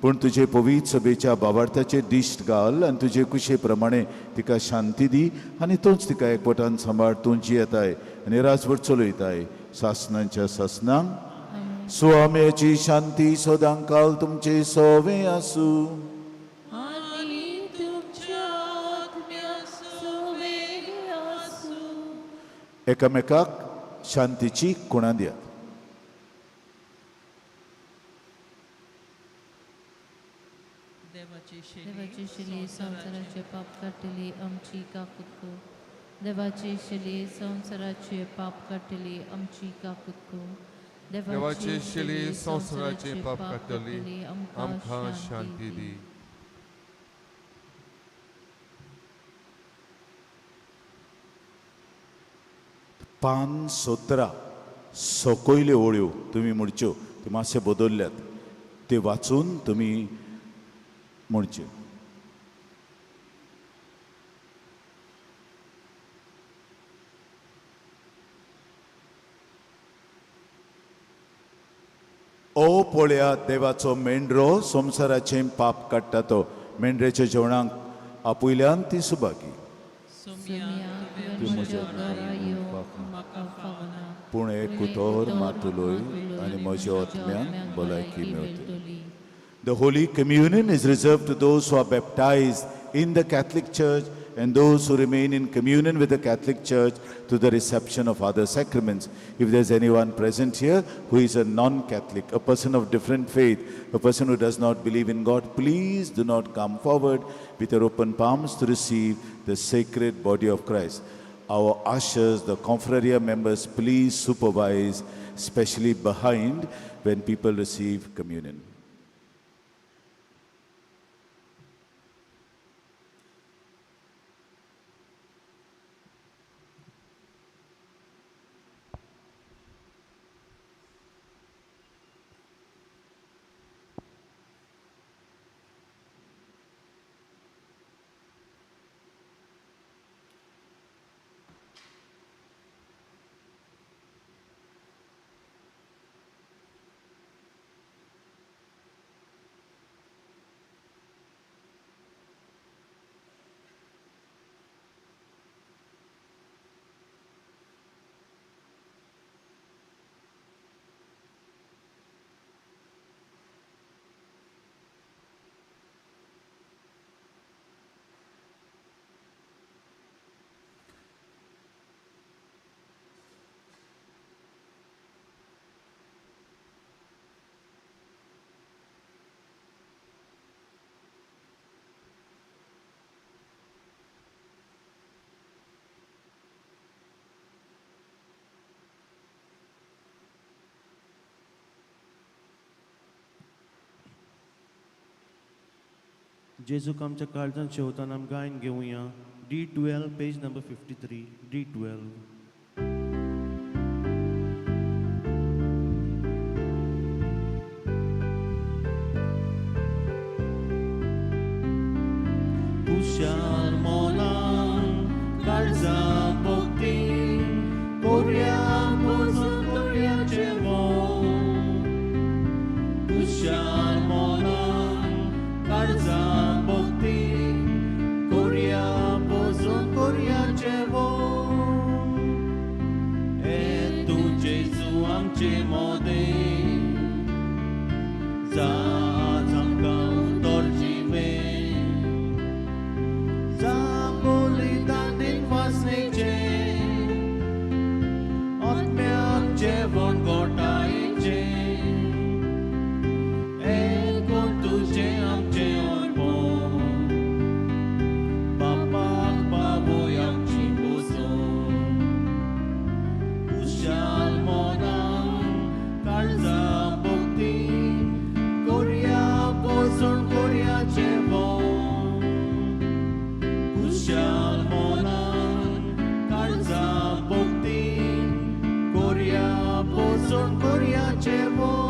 पूण तुजे पवित्र सभेच्या बाबार्थाचेर दिश्ट घाल आनी तुजे कुशे प्रमाणे तिका शांती दी आनी तूंच तिका एकवटान सांबाळ. तूं जियेताय आनी राजवट चलयताय सासनांच्या सासनांक. स्वाम्याची शांती सदांकाल तुमचे सोवे आसूं. एकामेकाक शांतीची खुणा दियात. देवाची शली संवसाराचे पाप काडटली आमची काकूत कर. देवाची शली संवसाराचे पाप काडटली आमची काकूत कर. देवाचे शेली संवसाराचे पाप काडटली, आमकां शांती दी. पान 17 सकयल्यो ओळ्यो तुमी म्हणच्यो, त्यो मातशे बदलल्यात, ते वाचून तुमी म्हणच्यो. ओ पळया देवाचो मेंढरो संवसाराचें पाप काडटा तो. मेंढरेच्या जेवणाक आपयल्यान ती सुभागी. तुवें म्हज्या घरा येवंक म्हाका फावना, पूण एक उतर मात उलय आनी म्हज्या आत्म्याक भलायकी मेळटली. The Holy Communion is reserved to those who are baptized in the Catholic Church and those who remain in communion with the Catholic Church to the reception of other sacraments. If there's anyone present here who is a non-Catholic, a person of different faith, a person who does not believe in God, please do not come forward with your open palms to receive the sacred body of Christ. Our ushers, the confraria members, please supervise, especially behind when people receive communion. जेजूक आमच्या काळजान शेवतान आमी गायन घेवया. D12 page number 53. D12. Kushal मोलान काळजा भोगतीन कोर्या पोजून कोर्याचें मोल. कुशाल मोलान काळजा भोगतीन कोर्या पोजून कोर्याचें मोल. ए तूं जेजू आमचे मोदें जा आमकां उतर जिवें जा बलिदानीन वासनेचें आत्म्याक जेवण गोठायेचें एकूण तुजें आमचें अर्पण बापाक बाबूय आमची पोसण. कुशाल मनान काळजा भोगतीन कोर्या पोसण कोर्याचें वोन. कुशाल मनान काळजा भोगतीन कोर्या पोसण कोर्याचें वोन.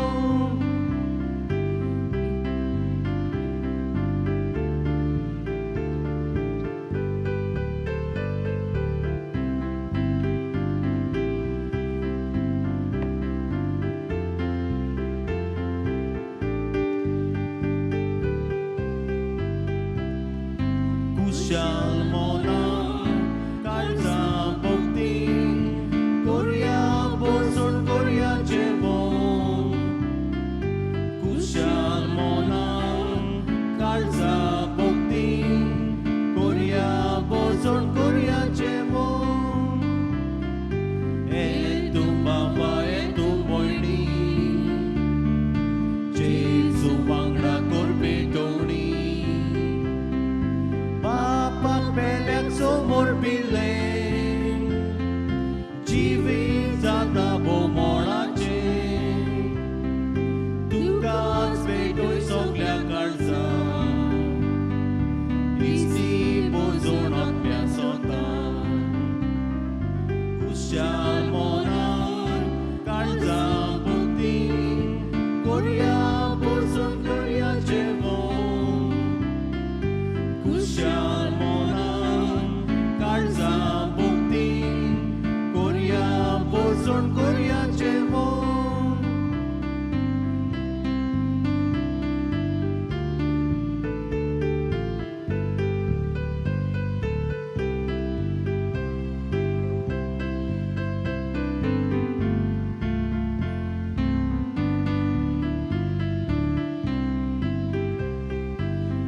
कुशाल मनान काळजा भोगतीन कोर्या पोसण कोर्याचें वोन. कुशाल मनान काळजा भोगतीन कोर्या पोसण कोर्याचें वोन. ए तूं बाबा ए तूं भयणी जेजू वांगडा कर पेटोवणी. बापाक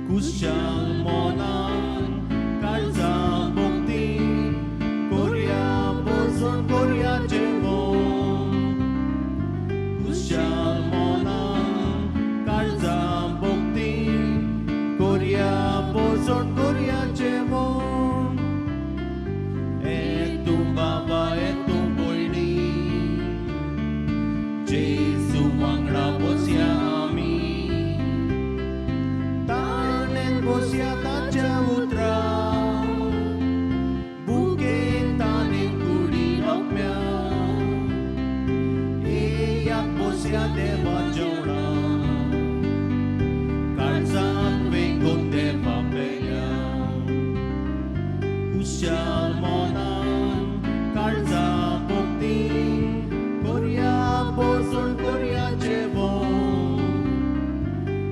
कुशाल मोनान काळजा भोक्तीन कोरया बसून कोरया जेवण कुशाल मोनान काळजा भोक्तीन कोरया बसून कोरया जेवण ए तूं बाबा ए तूं भयणी जेजू वांगडा बसया आमी ताणें बसया ताच्या उतरां बुगेन ताणें कुडी रोखम्या येयात बसया देवा जेवणा काळजान वेंगोवन देवा पेल्या कुशाल मोनान काळजा भोक्तीन कोरया बसून कोरया जेवण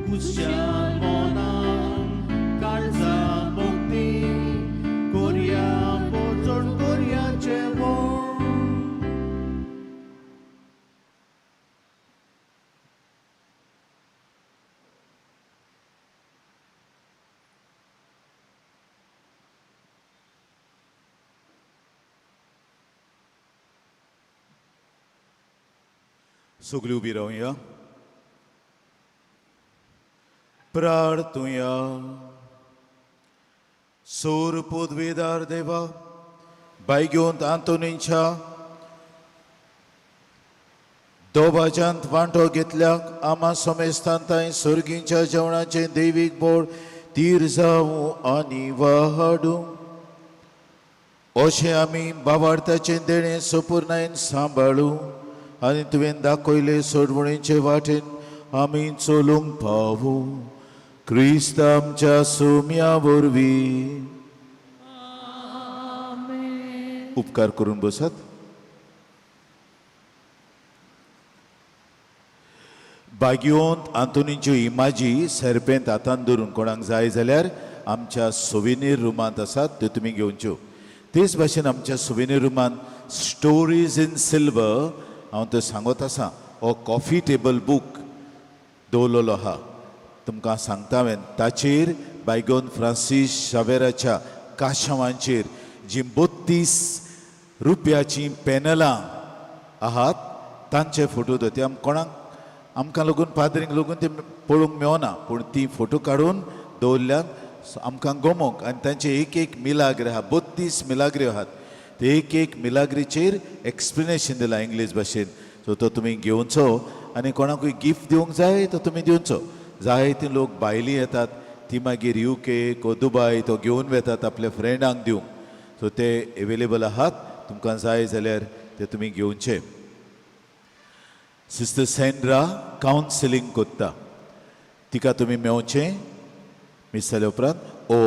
कुशाल मोनान काळजा भोक्तीन कोरया बसून कोरया जेवण. सगळीं उबी रावया प्रार्थुया. सूर पदवीदार देवा बायगेवंत आंतोनीच्या दोबाजांत वांटो घेतल्याक आमा समेस्तांताय सर्गींच्या जेवणाचें दैवीक बोड तीर जावं आनी वाडूं अशें आमी बाबार्थाचें देणें सपुर्णायेन सांबाळूं आनी तुवें दाखयले सोडवणीचे वाटेन आमी चलूंक पावूं क्रिस्त आमच्या सुम्या वरवीं. उपकार करून बसात. बागियोंत आंतोनीच्यो इमाजी सरपेंत हातान धरून कोणाक जाय जाल्यार आमच्या सोविनीर रुमांत आसात त्यो तुमी घेवच्यो. तेच भाशेन आमच्या सोविनीर रुमांत स्टोरीज इन सिल्वर हांव त्यो सांगत आसा हो कॉफी टेबल बूक दवरलेलो आहा तुमकां सांगता हांवें ताचेर बायगोन फ्रांसीस शावेराच्या काशावांचेर जीं 32 रुपयाचीं पॅनलां आहात तांचे फोटो ते आम कोणाक आमकां लागून पाद्रींक लागून ते पळोवंक मेवना पूण ती फोटो काडून दवरल्यान आमकां गोमोंक आनी तांचे एक एक मिलाग्र आहा 32 मिलाग्री आहात ते एक एक मिलाग्रीचेर एक्सप्लेनेशन दिलां इंग्लीश भाशेन. सो तो तुमी घेवचो आनी कोणाकूय गिफ्ट दिवंक जाय तो तुमी दिवचो. जायते लोक भायली येतात ती मागीर युके को दुबाय तो घेवन वेतात आपल्या फ्रेंडांक दिवंक. सो ते एवेलेबल आहात तुमकां जाय जाल्यार ते तुमी घेवचे. सिस्टर सेंड्रा कावन्सिलींग कोत्ता तिका तुमी मेवचें मीस जाल्या उपरांत ओ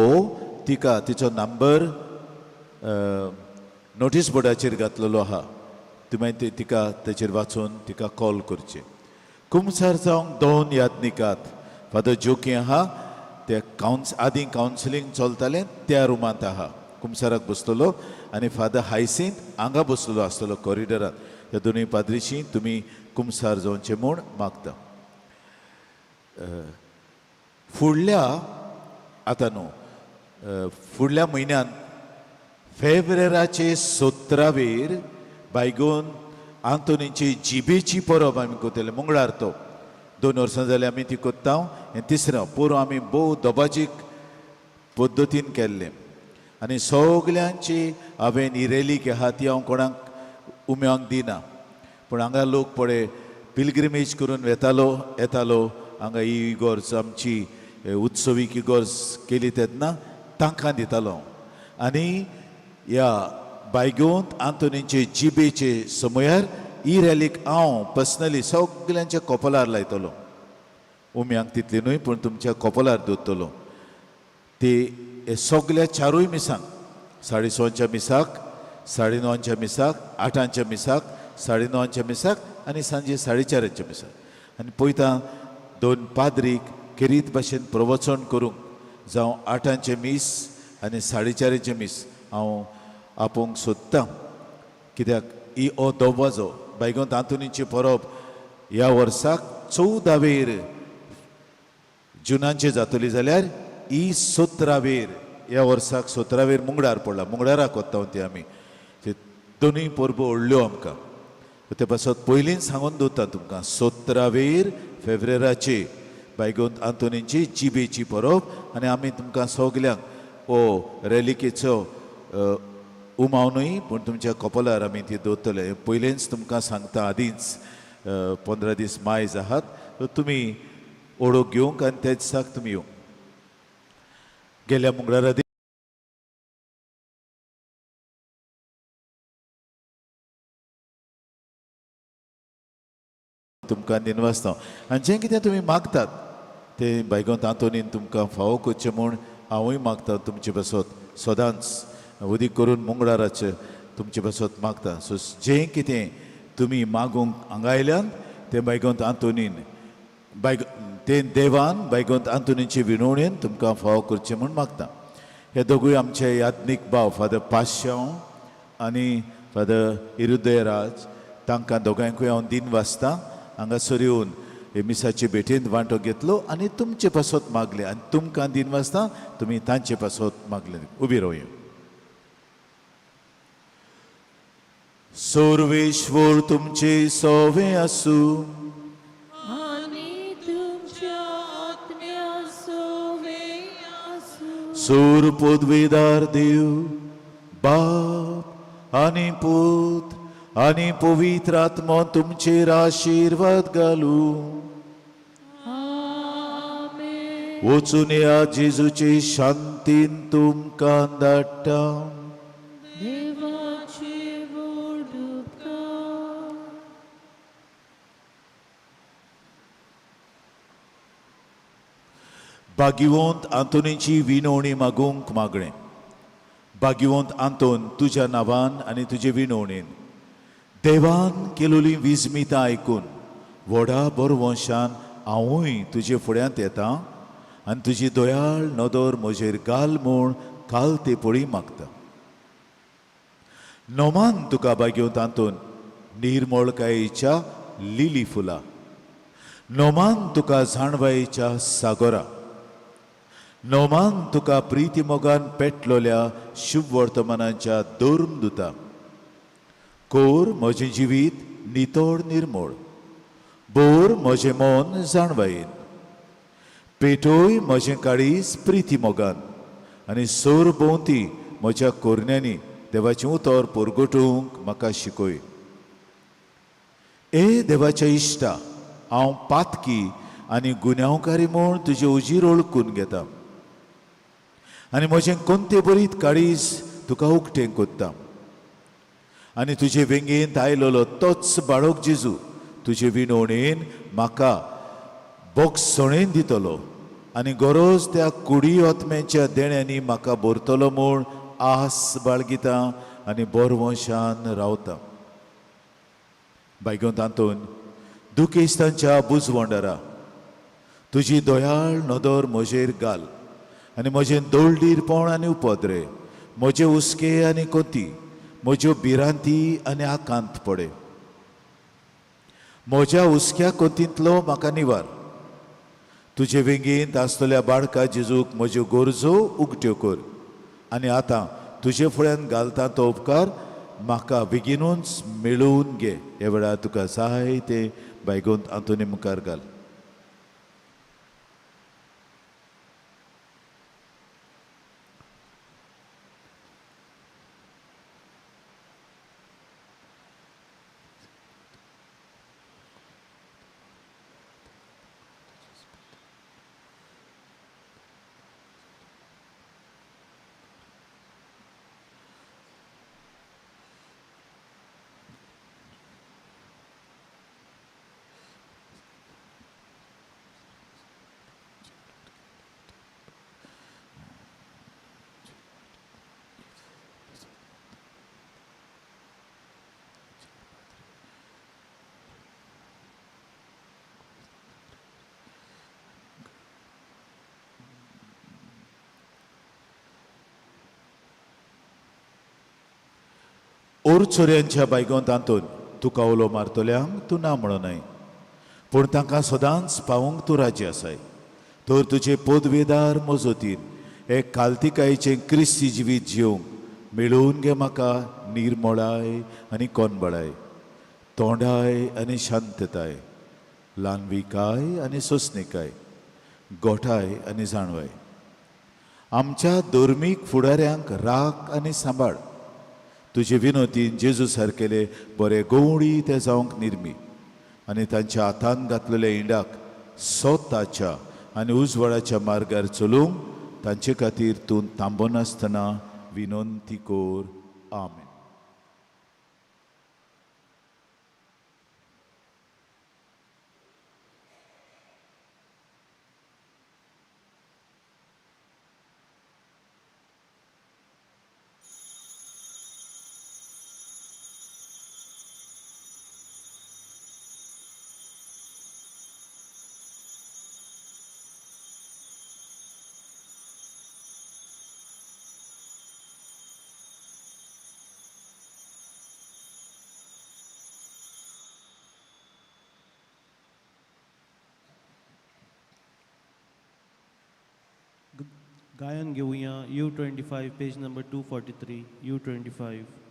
तिका तिचो नंबर नोटीस बोर्डाचेर घातलेलो आहा तुमी तिका तेचेर वाचून तिका कॉल करचें. कुमसार जावंक दोन यादनिकात फादर जोकी आहा ते आदीं कावन्सिलींग चलतालें त्या रुमांत आहा कुमसाराक बसतलो आनी फादर हायसींत हांगा बसलेलो आसतलो कॉरिडोरांत. त्या दोनूय पाद्रीशी तुमी कुमसार जावचें म्हूण मागता. फुडल्या आतां न्हू फुडल्या म्हयन्यांत फेब्रेराचे 17वेर बायगोन आंतोनीची जिबेची परब आमी करतले मंगळार. तो 2 वर्सां जालीं आमी ती करता हें तिसरें पोरूं आमी भोव दबाजीक पद्दतीन केल्लें आनी सगल्यांची हांवें ही रेलीक आहा ती हांव कोणाक उम्यांक दिना पूण हांगा लोक पळय पिलग्रिमेज करून वेतालो येतालो हांगा ही इगोर्ज आमची उत्सवीक इगोर्ज केली तेन्ना तांकां दितालो आनी ह्या बायगोंत आंतोनीचे जिबेचे समयार ही रॅलीक हांव पर्सनली सगल्यांच्या कोपलार लायतलो. उम्यांक तितली न्हय पूण तुमच्या कोपलार दवरतलो. ते सगल्या चारूय मिसांक 6:30 मिसाक 9:30 मिसाक 8 मिसाक 9:30 मिसाक आनी सांजे 4:30 मिसाक. आनी पळयता दोन पाद्रीक खेरीत भाशेन प्रवचन करूंक जावं 8 मीस आनी 4:30 मीस हांव आपोवंक सोदतां कित्याक ही हो दबाजो बायगोंत आंतोनीची परब ह्या वर्साक 14 जुनांचे जातली जाल्यार ही सतरावेर ह्या वर्साक सतरावेर मुंगडार पडला, मुंगडाराक वता ती आमी. ते दोनूय परबो व्हडल्यो आमकां. ते पासत पयलींच सांगून दवरता तुमकां, 17वेर फेब्रेराचे बायगोंत आंतोनीची जिबेची परब आनी आमी तुमकां सगल्यांक हो रेलिकेचो उमाव न्हय पूण तुमच्या कपलार आमी ती दवरतले. पयलींच तुमकां सांगता, आदींच 15 दीस मायज आहात, तुमी ओळख घेवंक आनी त्या दिसाक तुमी येवंक. गेल्या मुंगळारा तुमकां दिनवासता आनी जें कितें तुमी मागतात तें बायगोंत आंतोनीन तुमकां फावो करचें म्हूण हांवूय मागता तुमचे पासत, सदांच उदीक करून मुंगळाराचें तुमचे पासत मागता. सो जें कितें तुमी मागूंक हांगा आयल्यान तें बायगोंत आंतोनीन बायग तें देवान बायगोंत आंतोनीचे विनवणेन तुमकां फावो करचें म्हूण मागता. हे दोगूय आमचे याज्ञीक भाव फादर पाश्यांव आनी फादर इरुदयराज, तांकां दोगांयकूय हांव दिन वाचता. हांगासर येवन हे मिसाचे भेटेंत वांटो घेतलो आनी तुमचे पासत मागले आनी तुमकां दिन वाचता, तुमी तांचे पासत मागले. उबी रावया. सर्वेश्वर तुमचे सोवे आसूं आनी तुमच्या आत्म्या सोवे आसूं. सूर पदवेदार देव बाप आनी पूत आनी पवित्र आत्मो तुमचेर आशिर्वाद घालूं. आमेन. वचून या, जेजूचे शांतीन तुमकां धाडटा. देवाचे व्हड उपकार. भाग्यवंत आंतोनीची विनवणी मागूंक मागणें. भाग्यवंत आंतोन, तुज्या नांवान आनी तुजे विनवणेन देवान केलोली विजमितां आयकून व्हडा बरवंशान हांवूय तुजे फुड्यांत येता आनी तुजी दयाळ नदर म्हजेर घाल म्हूण काल ते पळी मागता. नोमान तुका भाग्यवंत आंतोन, निर्मळकायेच्या लिली फुलां. नोमान तुका जाणवायेच्या सागोरा. नोमान तुका प्रिती मोगान पेटलोल्या शुभ वर्तमानाच्या धर्मदुता. कोर म्हजें जिवीत नितळ निर्मळ, बोर म्हजें मन जाणवायेन, पेटोय म्हजें काळीज प्रिती मोगान आनी सोर भोंवती म्हज्या कोरण्यांनी देवाचें उतर परगटूंक म्हाका शिकय. ए देवाच्या इश्टा, हांव पातकी आनी गुन्यांवकारी म्हूण तुजे उजीर ओळखून घेता आनी म्हजें कोणते बरीत काळीज तुका उकतें कोत्ता आनी तुजे वेंगेंत आयलोलो तोच बाळक जेजू तुजे विनवणेन म्हाका बोगसणेन दितलो आनी गरज त्या कुडी आत्म्याच्या देण्यांनी म्हाका भरतलो म्हूण आस बाळगिता आनी बोरवंशान रावता. बायगोंत आंतोन, दुखेस्तांच्या बुजवंडरा, तुजी दयाळ नदर म्हजेर घाल आनी म्हजें दोळडीरपण आनी उपद्रे, म्हजे हुस्के आनी कोती, म्हज्यो भिरांती आनी आकांत पडे. म्हज्या हुस्क्या कोतींतलो म्हाका निवार. तुजे वेंगेंत आसतल्या बाळका जेजूक म्हज्यो गरजो उगट्यो कर आनी आतां तुजे फुड्यान घालता तो उपकार म्हाका बेगीनूच मेळोवन घे. ह्या वेळार तुका जाय ते बायगोंत आंतोनी मुखार घाल. ओरचोऱ्यांच्या बायगोंत आंतोन, तुका उलो मारतल्यांक तूं ना म्हणूं न्हय, पूण तांकां सदांच पावूंक तूं राजी आसाय. तर तुजे पोदवेदार मजतीन हे कालतिकायेचें क्रिस्ती जिवीत जिवंक मेळोवन घे म्हाका निर्मळाय आनी कोनबळाय, तोंडाय आनी शांतताय, ल्हानविकाय आनी सोंसणिकाय, गोठाय आनी जाणवाय. आमच्या धर्मीक फुडाऱ्यांक राख आनी सांबाळ. तुजे विनोतीन जेजू सारकेले बरे गवळी ते जावंक निर्मी आनी तांच्या हातान घातलेल्या इंडाक स्वताच्या आनी उजवाडाच्या मार्गार चलूंक तांचे खातीर तूं थांबनासतना विनंती कर. आमेन. गायन घेवया U 25 page number 243 U 25.